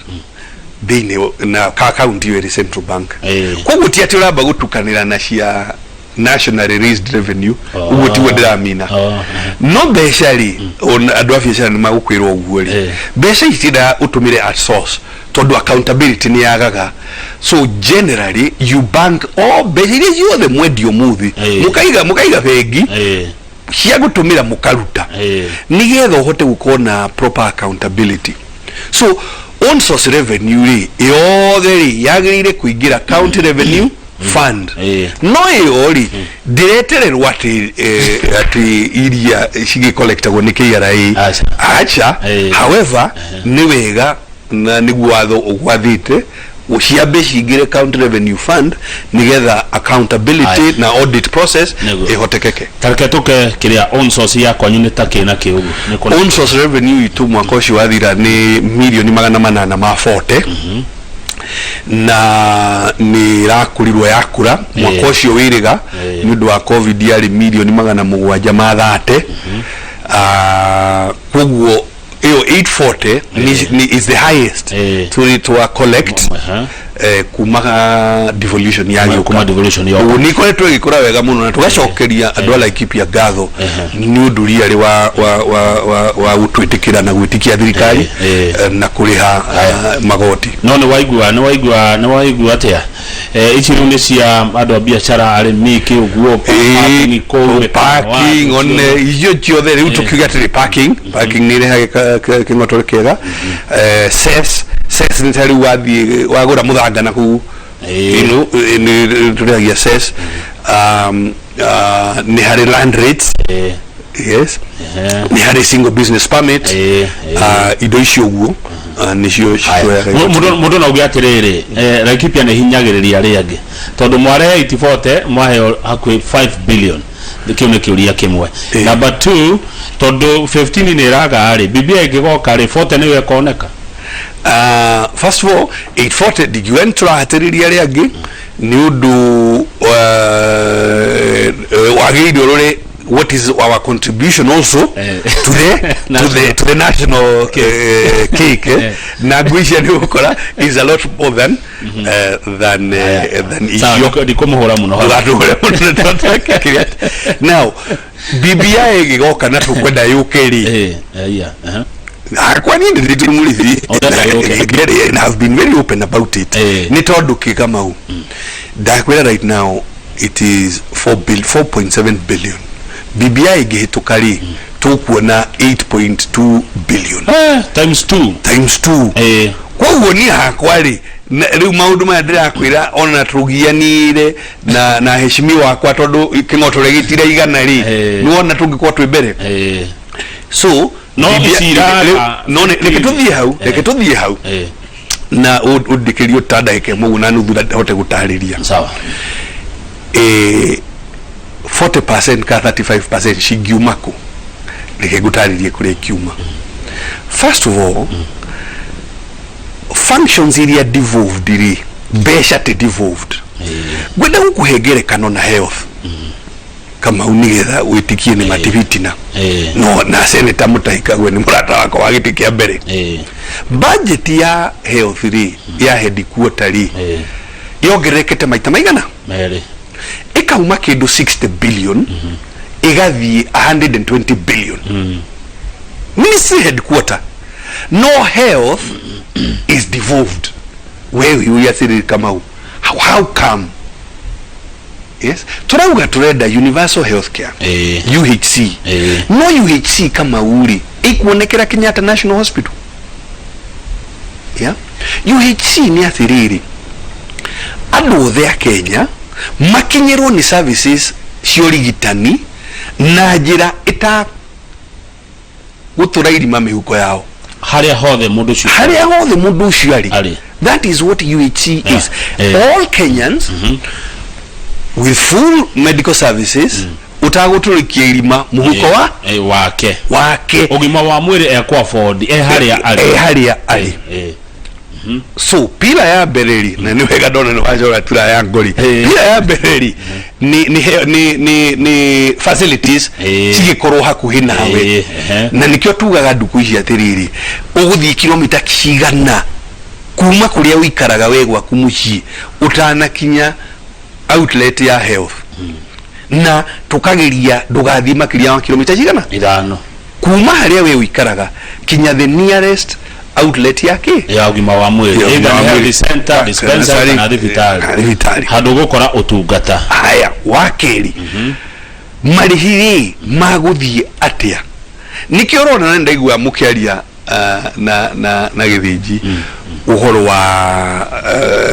thĩinĩ na ka county ĩyo ĩrĩ Central Bank. Koguo ti atĩ ũramba gũtukanĩra na cia nationally raised revenue. Ũguo tiguo ndĩramina. No mbeca rĩ, ona andũ a biacara nĩ magũkwĩra ũguo rĩ, mbeca ici tiendaga ũtũmĩre at source tondũ accountability nĩ yagaga. So generally you bank all mbeca iria ciothe mwendia ũmũthĩ, mũkaiga bengi cia gũtũmĩra mũkaruta, nĩgetha ũhote gũkorwo na proper accountability. So own source revenue rĩ, yothe rĩ, yagĩrĩire kũingĩra County Revenue Fund. No ĩyo rĩ, ndĩretererwo atĩ atĩ iria cigĩcollectagwo nĩ KRA. Aca. Aca. However, nĩ wega na nĩguo watho ũgwathĩte ciambe cingĩre County Revenue Fund nĩgetha accountability na audit process ĩhotekeke. Tareke tũke kĩrĩa own source ya kwanyu nĩ ta kĩ na kĩ ũguo nĩ kũna? Own source revenue itũ mwaka ũcio wathira nĩ mirioni 840, na nĩ ĩrakũrirwo yakũra mwaka ũcio wĩrĩga nĩ ũndũ wa COVID yarĩ mirioni 730. Koguo ĩyo 840 is the highest tũrĩ twa collect kuma devolution ya gĩũka. Kuma devolution yoka. Ũguo nĩ ikoretwo ĩgĩkũra wega mũno na tũgacokeria andũ a Laikipia ngatho nĩ ũndũ riarĩ wa gũtwĩtĩkĩra na gwĩtĩkia thirikari na kũrĩha magoti. No nĩ waigua atĩa, ici rĩu nĩ cia andũ a biacara, arĩmi kĩ ũguo, parking kũu, parking one icio ciothe rĩu tũkiuga atĩrĩ, parking nĩ ĩrehaga kĩng'otore kĩega. Cess nĩ ta rĩu wathiĩ wagũra mũthanga na kũu, nĩ tũrĩhagia cess. Nĩ harĩ land rates. Yes. Nĩ harĩ single business permit. Indo icio ũguo nĩcio cituoyaga. Mũndũ no auge atĩrĩrĩ, Laikipia nĩ hinyagĩrĩria arĩa angĩ tondũ mwarehe 840 mwaheo hakuhĩ 5 billion. Kĩu nĩ kĩũria kĩmwe. Number 2, tondũ 15 nĩ ĩraga rĩ, BBI ĩngĩgoka rĩ, 40 nĩyo ĩkoneka? First of all, 840 ndingiuga nĩ tũrahatĩrĩria arĩa angĩ nĩ ũndũ wagĩrĩire ũrore what is our contribution also to the national cake. Na ngwĩciria nĩ ũgũkora is a lot more than Sawa, icio. Ndikũmũhũra mũno hau. Ndũgatũhũre mũno kĩrĩa. Now BBI ĩgĩgoka na tũkwenda yũke rĩ, Yeah, aha. Hakwa niĩ ndĩ mũrĩthi. Ũrenda yũke. And have been very open about it. Nĩ tondũ kĩ, Kamau? Ndakwĩra right now it is 4 bill 4.7 billion. BBI ĩngĩhĩtũka rĩ, tũkuona 8.2 billion. Times 2. Times 2. Koguo niĩ hakwa rĩ, rĩu maũndũ maya ndĩrakwĩra ona tũgianire na heshimiwa wakwa tondũ kĩng'otore gĩtiraigana rĩ, nĩwona tũngĩkorwo twĩ mbere. So No BBI ici iraga no reke tũthiĩ hau, reke tũthiĩ hau na ũndĩkĩrie ta ndagĩka ĩmwe ũguo na nuthu na hote gũtarĩria. Sawa. 40% ka 35% cingiuma kũ? Reke ngũtarĩrie kũrĩa ikiuma. First of all, functions iria devolved rĩ, mbeca ti devolved. Ngwenda gũkũhe ngerekano na health, Kamau, nĩgetha wĩtĩkie nĩ matibitina. No na Senator Mutahi Kagwe nĩ mũrata wakwa wa gĩtĩ kĩa mbere. Budget ya health rĩ, ya headquarter rĩ, yongererekete maita maigana? Merĩ. Ĩkauma kĩndũ 60 billion ĩgathiĩ 120 billion, ministry headquarter. No health is devolved. Wewe ũria atĩrĩrĩ, Kamau, how come? Yes, turauga turenda universal health care, UHC. No UHC, Kamau rĩ, ĩkuonekera Kenyatta National Hospital? Yeah? UHC nĩ atĩrĩrĩ, andũ othe a Kenya makinyĩrwo nĩ services cia ũrigitani na njĩra ĩta gũtũra irima mĩhuko yao. Harĩa hothe mũndũ ũcio harĩa hothe mũndũ ũcio arĩ. Arĩ. That is what UHC is. All Kenyans with full medical services, ũtagũtũrĩkia irima mũhuko wa wake. Wake. Ũgima wa mwĩrĩ ekũ afford e harĩa arĩ. E harĩa arĩ. So pillar ya mbere rĩ, na nĩ wega ndona nĩ wacora tura ya ngori, pillar ya mbere rĩ nĩ facilities cigĩkorwo hakuhĩ nawe. Na nĩkĩo tugaga nduku ici atĩrĩrĩ, Ũgũthiĩ kilomita cigana kuma kũrĩa ũikaraga we gwaku mũciĩ ũtanakinya outlet ya health? Na tũkageria ndũgathiĩ makĩria wa kilomita cigana? 5. Kuma harĩa we ũikaraga kinya the nearest outlet ya kĩ? Ya ũgima wa mwĩrĩ. Ya ũgima Either wa nĩ mwĩrĩ. health center, dispensary kana thibitarĩ. Kana thibitarĩ. Handũ ũgũkora ũtungata. Haya, wa kerĩ, marĩhi rĩ magũthiĩ atĩa? Nĩkĩo ũrona na ndaigua mũkĩaria na Gĩthĩnji ũhoro wa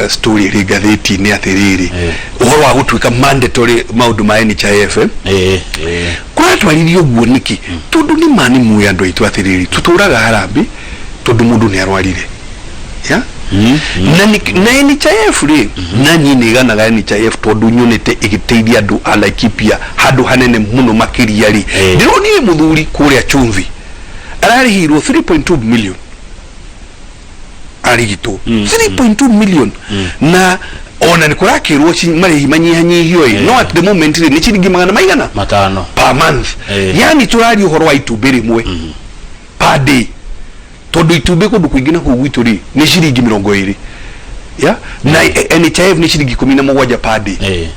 story ĩrĩ ngathĩti-inĩ atĩrĩrĩ, ũhoro wa gũtuĩka mandatory maũndũ ma NHIF. Ĩĩ ĩĩ. Kũratwarithio ũguo nĩkĩ? Tondũ nĩ ma nĩ muĩ andũ aitũ atĩrĩrĩ, tũtũraga harambĩ tondũ mũndũ nĩ arwarire ya na na NHIF rĩ, na niĩ nĩ ganaga NHIF tondũ nyonete ĩgĩteithia andũ a Laikipia handũ hanene mũno makĩria rĩ. Ndĩronire mũthuri kũrĩa Chumvi ararĩhirwo 3.2 million arigitwo, 3.2 million, na ona nĩ kũrakĩrwo marĩhi manyihanyihio ĩ, no at the moment rĩ, nĩ ciringi magana maigana? 5. Per month. Yani tũraria ũhoro wa itumbĩ rĩmwe per day, tondũ itumbĩ kũndũ kũingĩ na kũu gwitũ rĩ, nĩ ciringi 20 ya na NHIF nĩ ciringi 17 per day.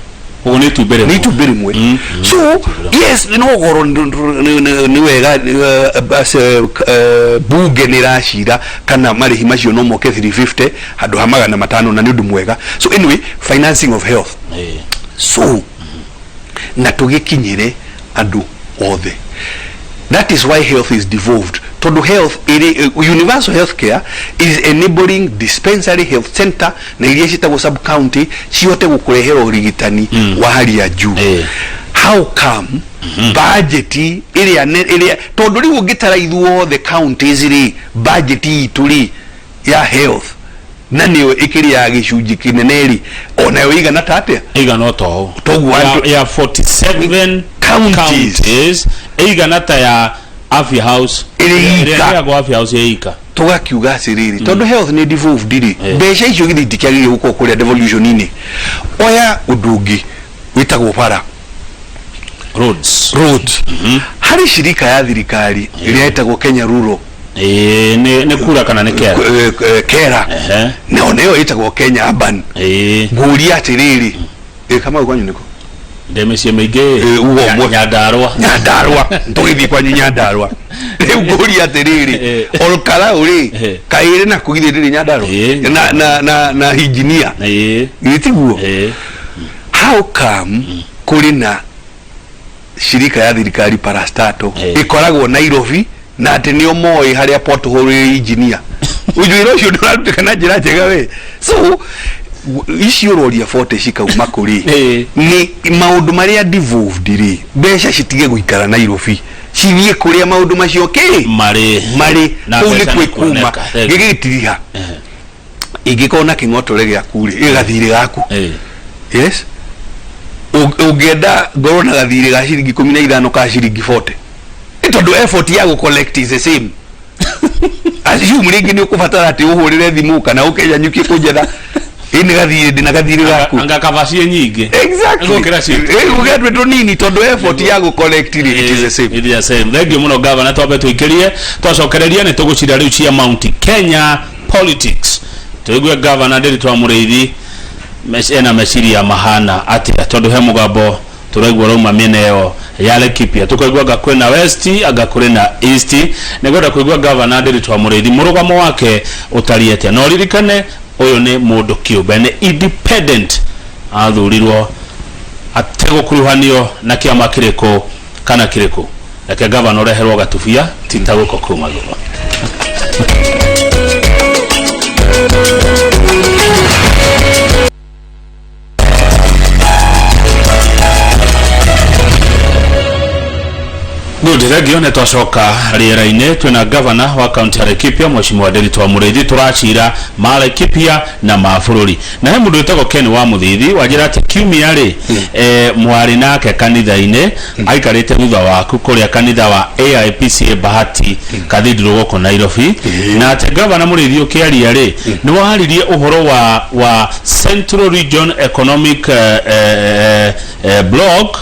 Ũguo nĩ itumbĩ rĩmwe. Nĩ itumbĩ rĩmwe. So yes, no goro nĩ wega, bunge nĩ ĩracira kana marĩhi macio no moke 350 handũ ha 500, na nĩ ũndũ mwega. So anyway, financing of health, so na tũgĩkinyĩre andũ othe. That is why health is devolved, tondũ health ĩrĩ universal health care is enabling dispensary, health center na iria ciĩtagwo sub county cihote gũkũrehera ũrigitani wa hali ya juu. How come budget ĩrĩa ĩrĩa, tondũ rĩu ũngĩtara ithuothe counties rĩ, budget itũ rĩ ya health na nĩyo ĩkĩrĩ ya gĩcunjĩ kĩnene rĩ, onayo ĩigana ta atĩa? Ĩigana o ta ũũ. Toguo Ya 47 counties. Counties ĩigana ta ya Afya House. Ĩrĩ ĩrĩa ika. ĩrĩagwo Afya House ĩ ika. Tũgakiuga atĩrĩrĩ, tondũ health nĩ devolved rĩ, mbeca icio githĩ itikĩagĩrĩire gũkorwo kũrĩa devolution-inĩ? Oya ũndũ ũngĩ wĩtagwo bara. Roads. Roads. Harĩ shirika ya thirikari ĩrĩa ĩtagwo Kenya Rural Ĩĩ, nĩ kura kana nĩ kera? Kera. Nao nĩyo ĩtagwo Kenya Urban. Ngũria atĩrĩrĩ, Kamau, kwanyu nĩkũ? Ndĩ mĩciĩ mĩingĩ. Ugo ũmwe. Nyandarũa. Nyandarũa, tũgĩthiĩ kwanyu Nyandarũa. Rĩu ngũria atĩrĩrĩ, Olkarau rĩ, kaĩ ĩrĩ naku? Githĩ ndĩrĩ Nyandarũa? Na injinia githĩ tiguo? How come kũrĩ na shirika ya thirikari parastatal ĩkoragwo Nairobi na atĩ nĩo moĩ harĩa pothole ĩrĩ? Injinia wĩra ũcio ndũrarutĩka na njĩra njega we. So icio ũroria 40 cikauma kũrĩ? Nĩ maũndũ marĩa devolved rĩ, mbeca citige gũikara Nairobi, cithiĩ kũrĩa maũndũ macio kĩ? Marĩ. Marĩ. Na kũu mbeca nĩkuo nĩ ikuma. kuoneka. Thank you. Gĩgĩtiriha ingĩkorwo na kĩng'otore gĩaku rĩ, ĩ gathirĩ gaku. Yes, ũngĩenda ngorwo na gathirĩ ga ciringi 15 ka ciringi 40, nĩ tondũ effort ya gũ collect is the same. Assume rĩngĩ nĩ ũkũbatara atĩ ũhũrĩre thimũ kana ũkenyanyukie kũnjetha, ĩ nĩ gathirĩ, ndĩna gathirĩ gaku. Anga kaba ciĩ nyingĩ. Exactly. Gũkĩra ciĩ. Gũkĩra twĩ tũnini, tondũ effort ya gũ collect rĩ, it is the same. It is the same. Thank you mũno, gavana. Twambe tũikĩrie, twacokereria nĩ tũgũcira rĩu cia Mount Kenya politics, tũigue gavana Ndiritu wa Mũrĩithi ena meciria mahana atĩa, tondũ he mũgambo tũraigua ũrauma mĩena ĩyo ya Laikipia, tũkaigua anga kwĩna west, anga kũrĩ na east. Nĩngwenda kũigua gavana Ndiritu wa Mũrĩithi mũrũgamo wake ũtariĩ atĩa. Na ũririkane ũyũ nĩ mũndũ kĩũmbe, nĩ independent, athurirwo ategũkuruhanio na kĩama kĩrĩkũ kana kĩrĩkũ. Reke gavana ũreherwo gatubia tita gũko kuma thutha. Good, thengio. Nĩ twacoka rĩera-inĩ, twĩna gavana wa kaunti ya Laikipia, Mheshimiwa Ndiritu wa Mũrĩithi. Tũracira ma Laikipia na ma bũrũri, na he mũndũ wĩtagwo Ken wa Mũthithi wanjĩra atĩ kiumia rĩ, mwarĩ nake kanitha-inĩ, aikarĩte thutha waku kũrĩa kanitha wa AIPCA Bahati Cathedral gũkũ Nairobi, na atĩ gavana Mũrĩithi ũkĩaria rĩ, nĩ waririe ũhoro wa Central Region Economic Blog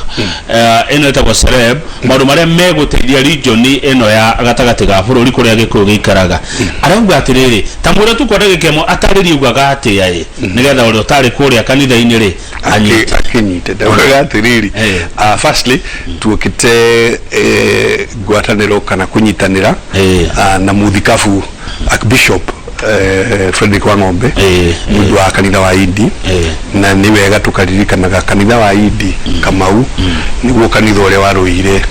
ĩno ĩtagwo Celeb, maũndũ marĩa megũteithia region ĩno ya gatagatĩ ga bũrũri kũrĩa Gĩkũyũ gĩikaraga. Arauga atĩrĩrĩ, ta mwĩre tu kwa ndagĩka ĩmwe atarĩrie ugaga atĩa ĩ, nĩgetha ũrĩa ũtarĩ kũrĩa kanitha-inĩ rĩ anyite. Akinyite ndaugaga atiriri, firstly tuokite ngwatanĩro kana kũnyitanĩra na muthikabu Archbishop Frederick Wang'ombe, mũndũ wa kanitha wa Indi, na nĩ wega tũkaririkanaga kanitha wa Indi, Kamau, nĩguo kanitha ũrĩa warũire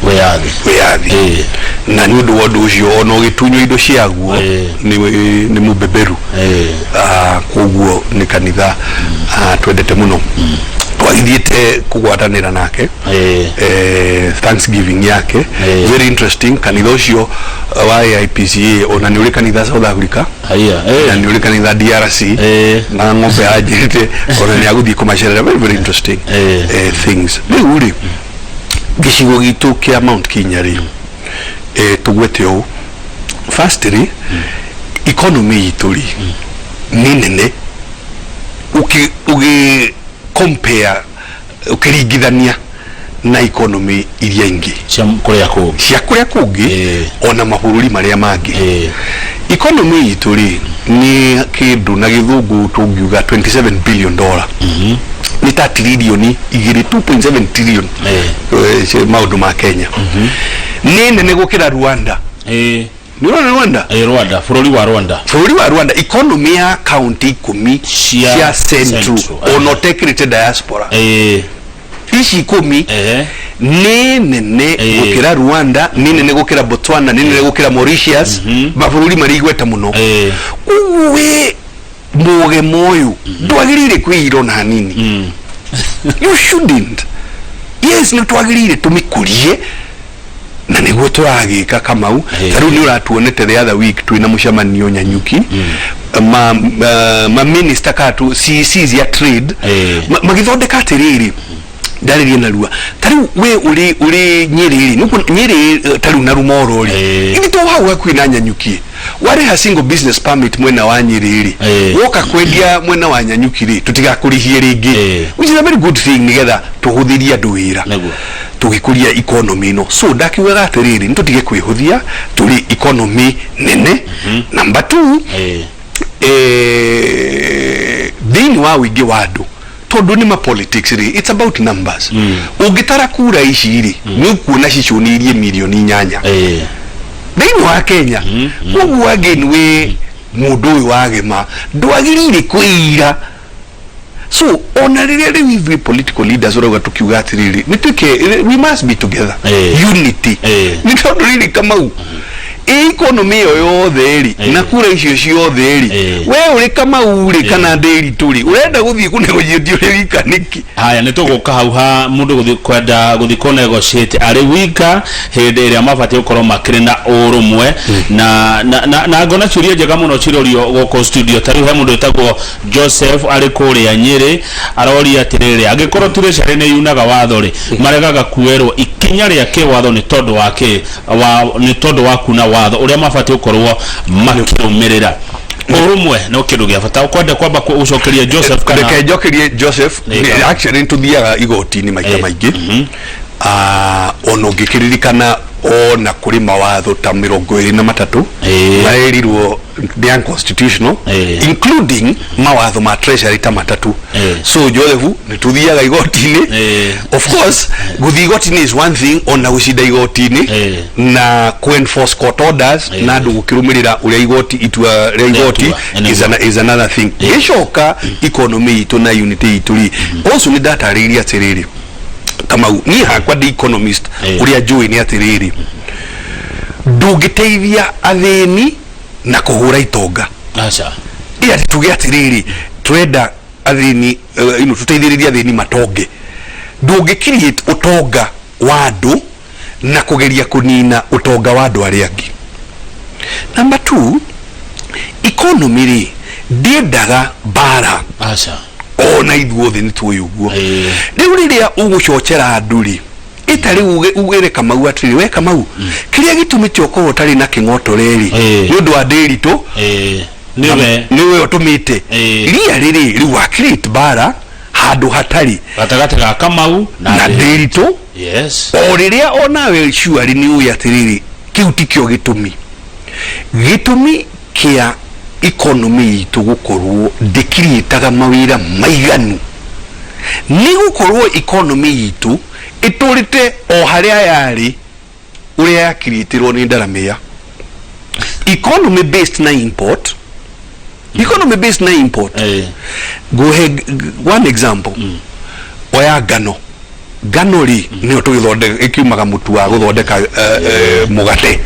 wĩyathi. Wĩyathi. Na nĩ ũndũ wa ũndũ ũcio ona ũgĩtunywo indo ciaguo nĩ mũbeberu. Koguo nĩ kanitha twendete mũno, twagĩthiĩte kũgwatanĩra nake thanksgiving yake. Very interesting kanitha ũcio wa AIPCA, ona nĩ ũrĩ kanitha South Africa Haya. Na nĩ ũrĩ kanitha DRC, na ng'ombe yanjĩrĩte ona nĩ agũthiĩ kũmacerera. Very, very interesting things. Rĩu rĩ, gĩcigo gitũ kĩa Mount Kenya rĩ, tũgwete ũũ, firstly economy itũ rĩ nĩ nene ũgĩ compare, ũkĩringithania na economy iria ingĩ cia kũrĩa kũngĩ. Cia kũrĩa kũngĩ, ona mabũrũri marĩa mangĩ. Economy itũ rĩ nĩ kĩndũ na gĩthũngũ tũngiuga $27 billion, nĩ ta tiririoni igĩrĩ, 2.7 trillion. Maũndũ ma Kenya nĩ nene gũkĩra Rwanda. Nĩ ũrona Rwanda? Rwanda, bũrũri wa Rwanda. Bũrũri wa Rwanda, economy ya kaunti 10 cia cia Central, Central, ona ũtekĩrĩte diaspora, ici 10 nĩ nene gũkĩra Rwanda, nĩ nene gũkĩra Botswana, nĩ nene gũkĩra Mauritius, mabũrũri marĩ igweta mũno. Koguo we mũgemo ũyũ ndwagĩrĩire kwĩira ona hanini. You shouldn't. Yes, nĩ twagĩrĩire tũmĩkũrie na nĩguo tũragĩka, Kamau. Ta rĩu nĩ ũratuonete the other week twĩna mũcemanio Nyanyuki, ma minister ka tu CCs ya trade magĩthondeka atĩrĩrĩ, ndarĩrie narua, ta rĩu we ũrĩ Nyĩrĩ rĩ, Nyĩrĩ, ta rĩu na Rumoro rĩ, ithe to hau hakuhĩ na Nyanyuki, warĩha single business permit mwena wa Nyĩrĩ rĩ, woka kwendia mwena wa Nyanyuki rĩ, tũtigakũrĩhie rĩngĩ, which is a very good thing, nĩgetha tũhũthĩrie andũ wĩra, tũgĩkũria economy ĩno. So ndakiugaga atĩrĩrĩ, nĩ tũtige kwĩhũthia, tũrĩ economy nene. Number two, thĩinĩ wa ũingĩ wa andũ, tondũ nĩ ma politics rĩ, it's about numbers. Ũngĩtara kura ici rĩ, nĩ ũkuona cicũnĩirie mirioni 8 thĩinĩ wa Kenya. Koguo again, we mũndũ ũyũ wagema ndwagĩrĩire kwĩira. So ona rĩrĩa rĩu ithuĩ political leaders ũrauga, tũkiuga atĩrĩrĩ, nĩ tuĩke, we must be together, unity. Nĩ tondũ rĩrĩ, Kamau, ĩ economy ĩyo yothe rĩ, na kura icio ciothe rĩ, we ũrĩ Kamau rĩ, kana Ndĩritũ rĩ, ũrenda gũthiĩ kũnegotiate ũrĩ wika nĩkĩ? Haya, nĩ tũgũka hau ha mũndũ gũthiĩ kwenda gũthiĩ kũ negotiate arĩ wika hĩndĩ ĩrĩa mabatiĩ gũkorwo makĩrĩ na ũrũmwe. Na ngona ciũria njega mũno cirorio gũkũ studio. Ta rĩu he mũndũ wĩtagwo Joseph arĩ kũrĩa Nyĩrĩ, aroria atĩrĩrĩ, angĩkorwo treasury nĩ yunaga watho rĩ, maregaga kuoerwo ikinya rĩa kĩwatho nĩ tondũ wa kĩ wa nĩ tondũ wa kuna watho ũrĩa mabatiĩ gũkorwo makĩrũmĩrĩra? Ũrũmwe no kĩndũ gĩa bata. Ũkwenda kwamba gũcokeria Joseph kana? Reke njokerie Joseph. Nĩ Actually nĩ tũthiaga igoti-inĩ maita maingĩ. Ona ũngĩkĩririkana, ona kũrĩ mawatho ta 23 marerirwo nĩ unconstitutional, including mawatho ma treasury ta 3. So Joseph, nĩ tũthiaga igoti-inĩ. Of course, gũthiĩ igoti-inĩ is one thing, ona gũcinda igoti-inĩ na ku-enforce court orders na andũ gũkĩrũmĩrĩra ũrĩa igoti, itua rĩa igoti Rĩatua, is another thing. Gĩcoka economy itũ na unity itũ rĩ, also nĩ ndatarĩirie atĩrĩrĩ, Kamau, niĩ hakwa ndĩ economist, ũrĩa njũĩ nĩ atĩrĩrĩ, ndũngĩteithia athĩni na kũhũra itonga. Aca. Ĩ atĩ tuge atĩrĩrĩ, twenda athĩni, tũteithĩrĩrie athĩni matonge. Ndũngĩ create ũtonga wa andũ na kũgeria kũnina ũtonga wa andũ arĩa angĩ. Number two, economy rĩ ndĩendaga mbara. Aca. Ona ithuothe nĩ tuoĩ ũguo. Rĩu rĩrĩa ũgũcocera andũ rĩ, ĩta rĩu ugĩre Kamau atĩrĩ, we Kamau, kĩrĩa gĩtũmĩte ũkorwo ũtarĩ na kĩng'otore rĩ, nĩ ũndũ wa Ndĩritũ, Nĩwe. nĩwe ũtũmĩte ria rĩrĩ. Rĩu wa create mbara. Handũ hatarĩ gatagatĩ ga Kamau na Ndĩritũ. O rĩrĩa onawe surely nĩ ũĩ atĩrĩrĩ, kĩu tikĩo gĩtũmi. Gĩtũmi kĩa economy itũ gũkorwo ndĩkiriĩtaga mawĩra maiganu nĩ gũkorwo economy itũ ĩtũrĩte o harĩa yarĩ ũrĩa yakiriĩtirwo nĩ ndaramĩa. Economy based na import, economy based na import. Nguhe one example. Oya ngano. Ngano rĩ, nĩyo tũgĩthondeka, ĩkiumaga mũtu wa gũthondeka mũgate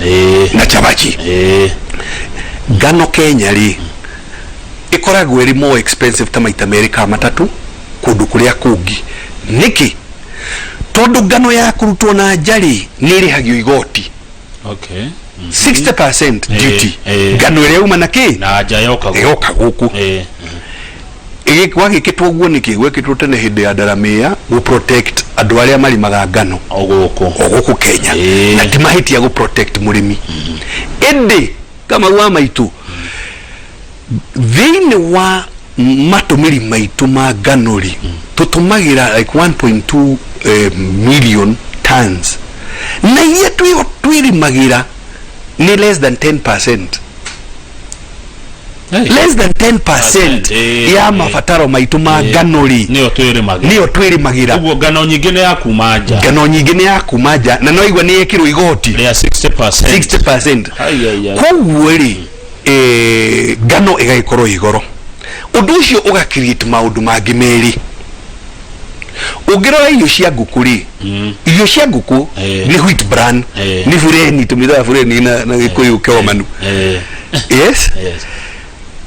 na cabaci. Ngano Kenya rĩ, ĩkoragwo ĩrĩ more expensive ta maita merĩ kana matatũ kũndũ kũrĩa kũngĩ. Nĩkĩ? Tondũ ngano ya kũrutwo na nja rĩ, nĩ ĩrĩhagio igoti 60% duty. Ngano ĩrĩa yauma na kĩ na nja yoka gũkũ. Ĩgoka gũkũ. Gwagĩkĩtwo ũguo nĩkĩ? Gwekĩtwo tene hĩndĩ ya ndaramĩa gũ protect andũ arĩa marĩmaga ngano o gũkũ, o gũkũ Kenya. Na ti mahĩtia gũ protect mũrĩmi, ĩndĩ Kamau wa maitũ, thĩinĩ wa matũmĩri maitũ ma ngano rĩ, tũtũmagĩra like 1.2 million tons, na iria twĩrĩmagĩra nĩ less than 10%. Hey. Less than 10% Percent, ya mabataro maitũ ma ngano rĩ, nĩyo twĩrĩmagĩra. Nĩyo twĩrĩmagĩra. Ũguo ngano nyingĩ nĩ ya kuma nja. Ngano nyingĩ nĩ ya kuma nja, na no igua nĩ yekĩrwo igoti rĩa 60%. 60%. Ai, ai, ai. Koguo rĩ, ngano ĩgagĩkorwo ĩ goro. Ũndũ ũcio ũga create maũndũ mangĩ merĩ. Ũngĩrora irio cia ngũkũ rĩ, irio cia ngũkũ nĩ wheat bran, nĩ bureni, tũmĩtaga bureni na Gĩkũyũ kĩomanu. Yes.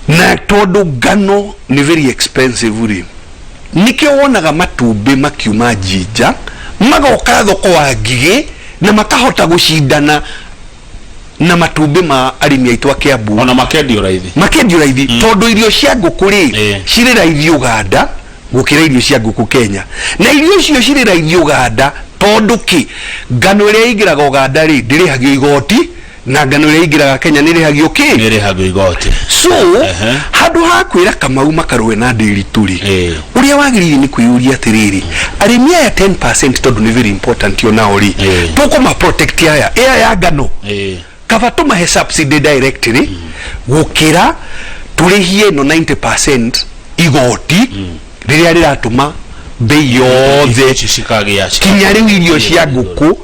Na tondũ ngano nĩ very expensive rĩ, nĩkĩo wonaga matumbĩ makiuma Jinja magoka thoko wa Ngigĩ na makahota gũcindana na matumbĩ ma arĩmi aitũ a Kiambu. Ona makendio raithi. Makendio raithi, tondũ irio cia ngũkũ rĩ, cirĩ raithi Uganda gũkĩra irio cia ngũkũ Kenya. Na irio icio cirĩ raithi Uganda tondũ kĩ? Ngano ĩrĩa ĩingĩraga Uganda rĩ, ndĩrĩhagio igoti, na ngano ĩrĩa ĩingĩraga Kenya nĩ ĩrĩhagio kĩ? Nĩ ĩrĩhagio igoti. So handũ ha kwĩra Kamau makarũe na Ndĩritũ rĩ, ũrĩa wagĩrĩire nĩ kwĩyũria atĩrĩrĩ, arĩmi aya 10%, tondũ nĩ very important onao rĩ, tũkũma protect aya ĩya ya ngano, kaba tũmahe subsidy directly gũkĩra tũrĩhie ĩno 90% igoti rĩrĩa rĩratũma bei yothe ici cikagĩa kinya rĩu irio cia ngũkũ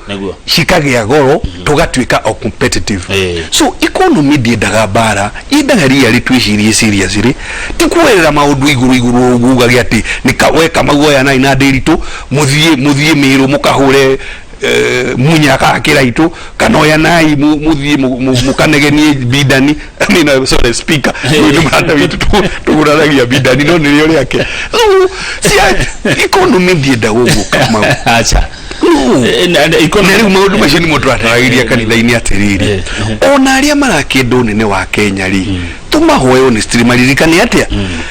cikagĩa goro, tũgatuĩka o competitive. So economy ndĩendaga mbara, yendaga ria rĩ twĩcirie seriously, ti kuoerera maũndũ igũrũ igũrũ ũguo ugage atĩ nĩ we Kamau oya nai na Ndĩritũ mũthiĩ Mĩrũ mũkahũre munya ka kĩraitũ, kana oya nai mũthiĩ mũkanegenie Bindani. I mean, sorry, speaker nĩ mũrata witũ, tũgũraragia Bindani, no nĩrĩo rĩake. So cia economy ndiendaga ũguo, Kamau. Acha. No. Na Na rĩu maũndũ macio nĩmo tũrataragĩria kanitha-inĩ atĩrĩrĩ, ona arĩa marakĩenda ũnene wa Kenya rĩ, tũmahoe honestly maririkane atĩa,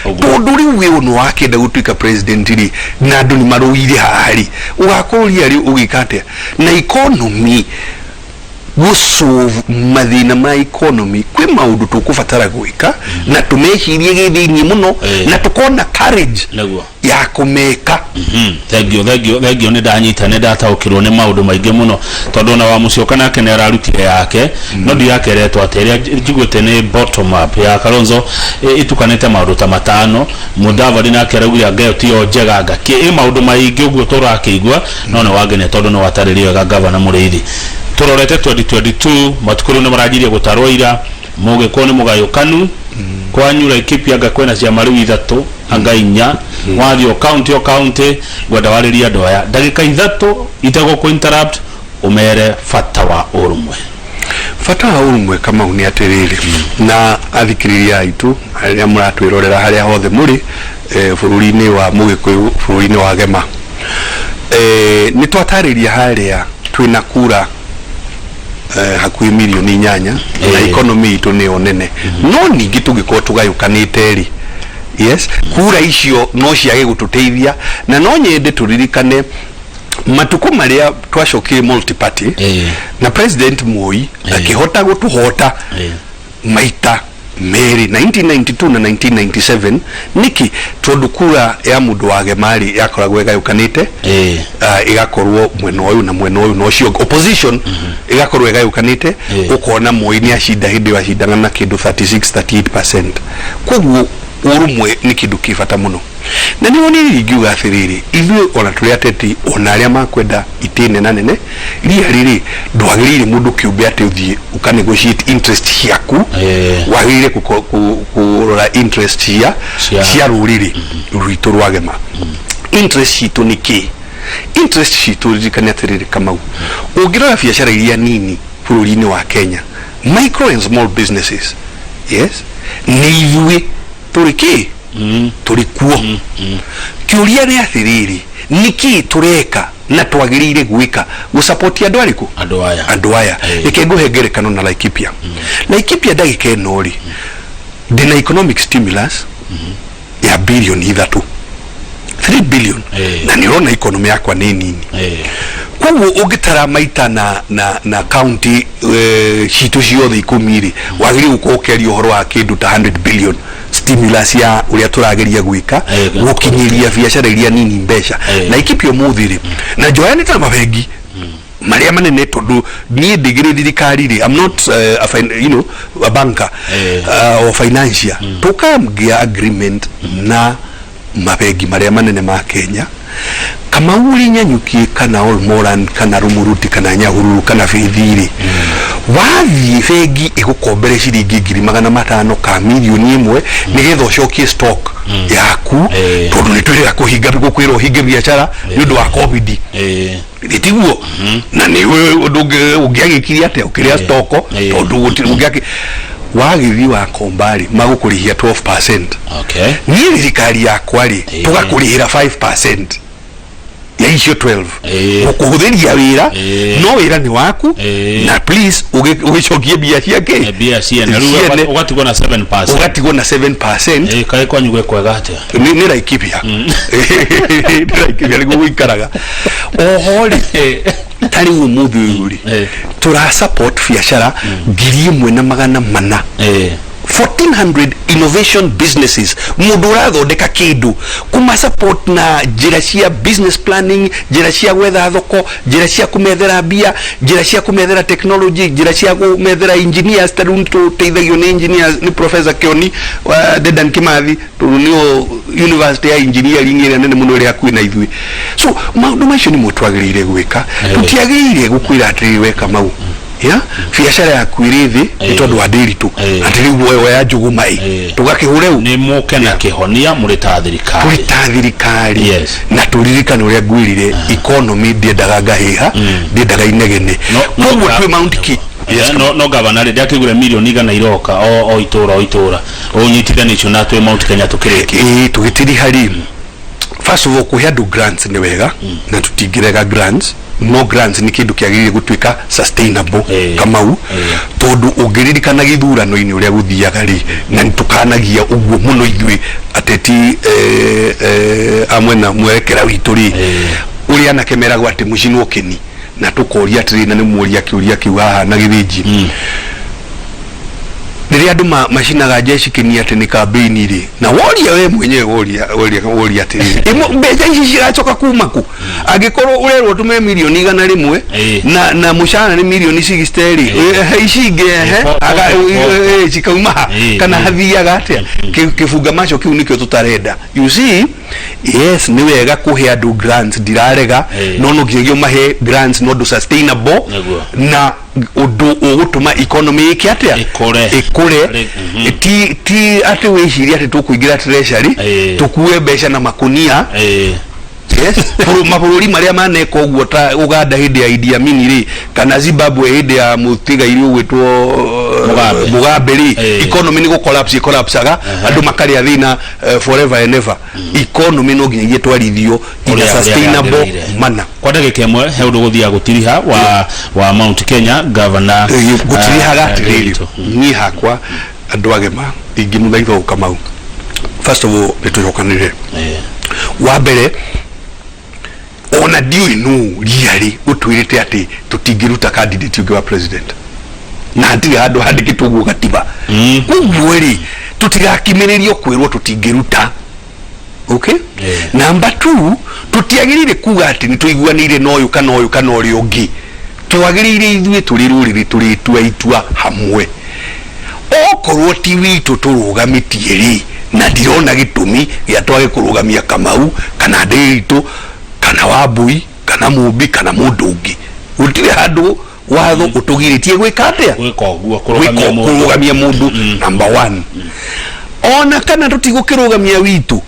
Ũguo. Tondũ rĩu we ũno wakĩenda gũtuĩka president rĩ, na andũ nĩ marũire haha rĩ, ũgakũria rĩ ũgĩka atĩa na economy? Gũsolve mathĩna ma economy, kwĩ maũndũ tũkũbatara gwĩka na tũmecirie gĩthĩinĩ mũno na tũkona courage ya kũmeka. Thank you, thank you, thank you. Nĩ ndanyita, nĩ ndataũkĩrwo nĩ maũndũ maingĩ mũno, tondũ ona wa Mũcioka nake nĩ ararutire yake, no ndiyakeretwo atĩ ĩrĩa njiguĩte nĩ bottom up ya Kalonzo ĩtukanĩte maũndũ ta matano. Mudavadi nake araugire anga ĩyo tiyo njega, anga kĩ ĩ maũndũ maingĩ ũguo tũrakĩigua, no nĩ wangenia tondũ nĩ watarĩria wega. Gavana Mũrĩithi, tũrorete 2022, matukũ rĩu nĩ maranjirie gũtarwo ira. Mũgĩkorwo nĩ mũgayũkanu kwanyu Laikipia, anga kwĩna ciama rĩu ithatũ anga inya, wathiĩ o county o county, ngwenda warĩrie andũ aya ndagĩka 3 itegũkũ interrupt, ũmere bata wa ũrũmwe. Bata wa ũrũmwe, Kamau, nĩ atĩrĩrĩ, na athikĩrĩria aitũ arĩa mũratwĩrorera harĩa hothe mũrĩ, bũrũri-inĩ wa Mũgĩkũyũ, bũrũri-inĩ wa Gema, nĩ twatarĩria harĩa twĩna kura hakuhĩ mirioni 8 na economy itũ nĩyo nene, no ningĩ tũngĩkorwo tũgayũkanĩte rĩ, yes, kura icio no ciage gũtũteithia. Na no nyende tũririkane matukũ marĩa twacokire multi-party na President Moi akĩhota gũtũhota maita Merĩ, 1992 na 1997. Nĩkĩ? Tondũ kura ya mũndũ wa Gema-rĩ yakoragwo ĩgayũkanĩte, ĩgakorwo mwena ũyũ na mwena ũyũ na ũcio ũngĩ. Opposition ĩgakorwo ĩgayũkanĩte. Ũkona Moi nĩ acinda hĩndĩ ĩyo acindaga na kĩndũ 36 38%. Koguo ũrũmwe nĩ kĩndũ kĩ bata mũno, na nĩho niĩ ingiuga atĩrĩrĩ, ithuĩ ona tũrĩ ateti, ona arĩa makwenda itĩ nena nene ria rĩrĩ, ndwagĩrĩire mũndũ kĩũmbe atĩ ũthiĩ ũka negotiate interest ciaku. Wagĩrĩire kũrora interest cia cia rũrĩrĩ rwitũ rwa Gema. Interest citũ nĩ kĩ? Interest citũ, ririkane atĩrĩrĩ Kamau, ũngĩrora biacara iria nini bũrũri-inĩ wa Kenya, micro and small businesses, yes, nĩ ithuĩ tũrĩ kĩ tũrĩ kuo. Kĩũria nĩ atĩrĩrĩ, nĩkĩ tũreka na twagĩrĩire gwĩka gũsupport andũ arĩkũ? Andũ aya. Andũ aya. Reke ngũhe ngerekano na Laikipia. Laikipia ndagĩka ĩno rĩ, ndĩna economic stimulus ya bilioni 3, 3 billion. Na nĩ ũrona economy yakwa nĩ nini. Koguo ũngĩtara maita na county citũ ciothe 10 rĩ, wagĩrĩire gũkorwo ũkĩaria ũhoro wa kĩndũ ta 100 billion stimulus ya ũrĩa tũrageria gwĩka gũkinyĩria biacara iria nini mbeca. Laikipia ũmũthĩ rĩ, na njoyanĩte na mabengi marĩa manene, tondũ niĩ ndĩgĩrĩ thirikari rĩ, I'm not a fin you know, a banker or financier. Tũkagĩa agreement na mabengi marĩa manene ma Kenya. Kamau, ũrĩ Nyanyuki kana Olmoran kana Rumuruti kana Nyahururu kana Bithi rĩ, wathiĩ bengi ĩgũkombere ciringi 500,000 ka 1 mirioni nĩgetha ũcokie stock yaku, tondũ nĩ twĩrĩga kũhinga, gũkwĩra ũhinge biacara nĩ ũndũ wa COVID. Tiguo? Na nĩ ũndũ ũngĩagĩkire atĩa ũkĩrĩa stock? Tondũ gũtirĩ ũngĩakĩ wagĩthiĩ wakomba rĩ, magũkũrĩhia 12%. Niĩ thirikari yakwa rĩ, tũgakũrĩhĩra 5% ya icio 12, gũkũhũthĩria wĩra. No wĩra nĩ waku. Na please ũgĩcokie mbia ciake. Mbia ciene rĩu. Ciene. Ũgatigwo na 7%. Ũgatigwo na 7%. Kaĩ kwanyu gwĩ kwega atĩa? Nĩ Laikipia, nĩ Laikipia nĩguo gũikaraga. Oho rĩ, ta rĩu ũmũthĩ ũyũ rĩ, tũra support biacara 1400, 1400 innovation businesses, mũndũ ũrathondeka kĩndũ, kuma support na njĩra cia business planning, njĩra cia gwetha thoko, njĩra cia kũmethera mbia, njĩra cia kũmethera technology, njĩra cia kũmethera engineers. Ta rĩu tũteithagio nĩ engineers, nĩ Professor Kioni wa Dedan Kimathi, tondũ nĩo university ya engineering ĩrĩa nene mũno ĩrĩ hakuhĩ na ithuĩ. So maũndũ macio nĩmo twagĩrĩire gwĩka. Tũtiagĩrĩire gũkwĩra atĩrĩrĩ, we Kamau, ya biacara yaku ĩrĩ thĩ nĩ tondũ wa ndĩritũ, atĩ rĩu we woya njũgũma ĩ, tũgakĩhũre u. Nĩ mũke na kĩhonia mũrĩ ta thirikari. Tũrĩ ta thirikari. Na tũririkane ũrĩa ngwĩrire, economy ndiendaga ngahĩha, ndiendaga inegene. Koguo twĩ Mount Ki. Yes. No gavana rĩ, ndakĩgũre 100,000,000 iroka o itũra o itũra ũnyitithanĩtio na twĩ Mount Kenya tũkĩrĩkia. Ĩĩ, tũgĩtiriha rĩ, first of all, kũhe andũ grants nĩ wega na tũtingĩrega grants, no grants nĩ kĩndũ kĩagĩrĩire gũtuĩka sustainable. Kamau, tondũ ũngĩririkana gĩthurano-inĩ ũrĩa gũthiaga rĩ, na nĩ tũkanagia ũguo mũno ithuĩ ateti a mwena mwerekera witũ rĩ, ũrĩa anake meragwo atĩ mũcinwo kĩni, na tũkoria atĩrĩ, na nĩ muoria kĩũria kĩu haha na gĩthĩnji, rĩrĩa andũ macinaga jeshi kĩni atĩ nĩ campaign rĩ, na woria we mwenyewe, woria atĩrĩrĩ, mbeca ici ciracoka kuma kũ angĩkorwo ũrerwo tũme 100,000,000 na mũcara nĩ 60 million rĩ, ici ingĩ ehe cikauma ha? Kana hathiaga atĩa? Kĩbunga macho kĩu nĩkĩo tũtarenda. You see, yes, nĩ wega kũhe andũ grants, ndirarega, no nginyagia ũmahe grants no ũndũ sustainable na ũndũ ũgũtũma economy ĩke atĩa? Ĩkũre. Ĩkũre. Ti atĩ wĩcirie atĩ tũkũingĩra treasury tũkue mbeca na makunia. Yes, mabũrũri marĩa maneka ũguo ta Uganda hĩndĩ ya Idi Amin rĩ, kana Zimbabwe hĩndĩ ya mũtigairĩ ũgwĩtwo Mugabe. Mugabe rĩ, economy nĩ gũ-collapse ĩcollapsaga, andũ makarĩa thĩna forever and ever. Economy no nginyagia ĩtwarithio in a Ũrĩa sustainable yagĩrĩire. manner. Kwa ndagĩka ĩmwe, he ũndũ gũthiaga gũtiriha wa Mount Kenya, governor? Gũtirihaga atĩrĩrĩ, Ndiritu. Niĩ hakwa andũ agema ingĩmũthaitha ũũ Kamau, first of all, nĩ tũcokanĩrĩre. Wa mbere, ona ndiũĩ nũ riarĩ ũtwĩrĩte atĩ tũtingĩruta candidate ũngĩ wa president. Na hatirĩ handũ handĩkĩtwo ũguo gatiba. Ũguo rĩ, tũtigakimĩrĩrio kwĩrwo tũtingĩruta, okay? Number two, tũtiagĩrĩire kuga atĩ nĩ tũiguanĩire na ũyũ kana ũyũ kana ũrĩa ũngĩ. Twagĩrĩire ithuĩ tũrĩ rũrĩrĩ tũrĩtua itua hamwe. Okorwo ti witũ tũrũgamĩtie rĩ, na ndirona gĩtũmi gĩa twage kũrũgamia Kamau kana Ndĩritũ kana Wambui kana Mũmbi kana mũndũ ũngĩ, gũtirĩ handũ watho ũtũgirĩtie gwĩka atĩa? Gwĩka ũguo, kũrũgamia mũndũ. Kũrũgamia mũndũ. Number one, ona kana tũtigũkĩrũgamia witũ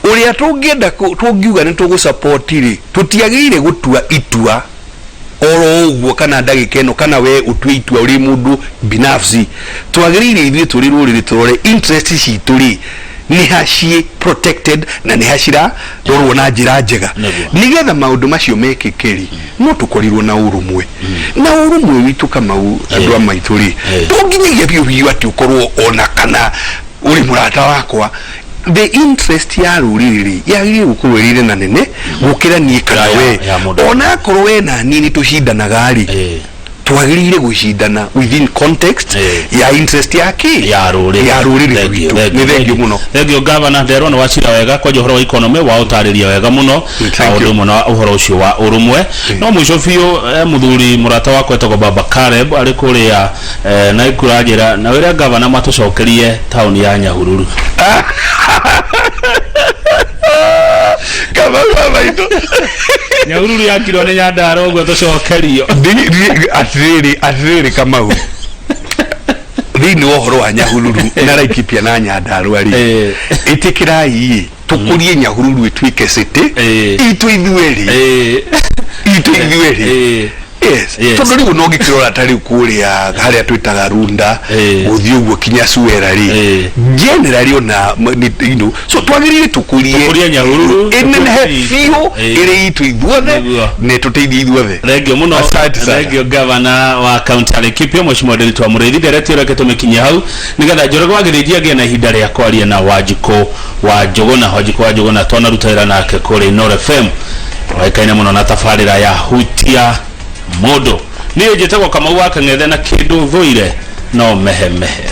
ũrĩa tũngĩenda tũngiuga nĩ tũgũ-support rĩ, tũtiagĩrĩire gũtua itua oro ũguo kana ndagĩka ĩno, kana we ũtue itua ũrĩ mũndũ binafsi. Twagĩrĩire ithuĩ tũrĩ rũrĩrĩ tũrore interest citũ rĩ, nĩ ha ciĩ protected na nĩ ha cirarorwo na njĩra njega. Nĩgetha maũndũ macio mekĩke rĩ, no tũkorirwo na ũrũmwe, na ũrũmwe witũ, Kamau, andũ a maitũ rĩ, to nginyagia biũ biũ atĩ ũkorwo ona kana ũrĩ mũrata wakwa. The interest ya rũrĩrĩ rĩ, yagĩrĩire gũkorwo ĩrĩ na nene gũkĩra niĩ kana we. Ya mũndũ. Ona akorwo we na niĩ nĩ tũcindanaga rĩ, twagĩrĩire gũcindana within context ya interest ya kĩ? Ya rũrĩrĩ. Ya rũrĩrĩ Thengiũ, rwitũ. thengiũ, Nĩ thengiũ mũno. Thengiũ, gavana. Nderwo nĩ wacira wega kwanja ũhoro wa economy, wa ũtarĩria wega mũno. Thank ũndũ you. ũmwe na ũhoro ũcio wa ũrũmwe. No mũico biũ, mũthuri mũrata wakwa etagwo Baba Caleb arĩ kũrĩa na ikura njĩra na wĩra gavana matũcokerie taũni ya Nyahururu. Kamau wa maitũ. Nyahururu yakirwo nĩ Nyandarua, ũguo tũcokerio. Atĩrĩrĩ, atĩrĩrĩ Kamau, thĩinĩ wa ũhoro wa Nyahururu na Laikipia na Nyandarua rĩ, ĩtĩkĩrai ĩ tũkũrie Nyahururu ĩtuĩke city itũ ithuerĩ, itũ ithuerĩ. Yes. Tondũ rĩu no ngĩkĩrora ta rĩu kũrĩa harĩa twĩtaga Runda, gũthiĩ ũguo kinya Suera rĩ, generally ona so twagĩrĩire tũkũrie. Tũkũrie Nyahururu, ĩnenehe tũkũrie. Biũ, ĩrĩ itũ ithuothe, na ĩtũteithie ithuothe. Thengio mũno. Asante sana. Thengio, gavana wa kaunti ya Laikipia, Mheshimiwa Ndiritu wa Mũrĩithi. Ndereti ũreke tũmĩkinyie hau nĩgetha Njoroge wa Gĩthĩnji agĩe na ihinda rĩa kwaria na Wanjikũ wa Njũgũna. Wanjikũ wa Njũgũna twanaruta wĩra nake kũrĩ Inooro FM, waikaine mũno na tabarĩra ya Hutia Mũndũ. Niĩ njĩtagwo Kamau wa Kang'ethe, na kĩndũ thũire no mehemehe.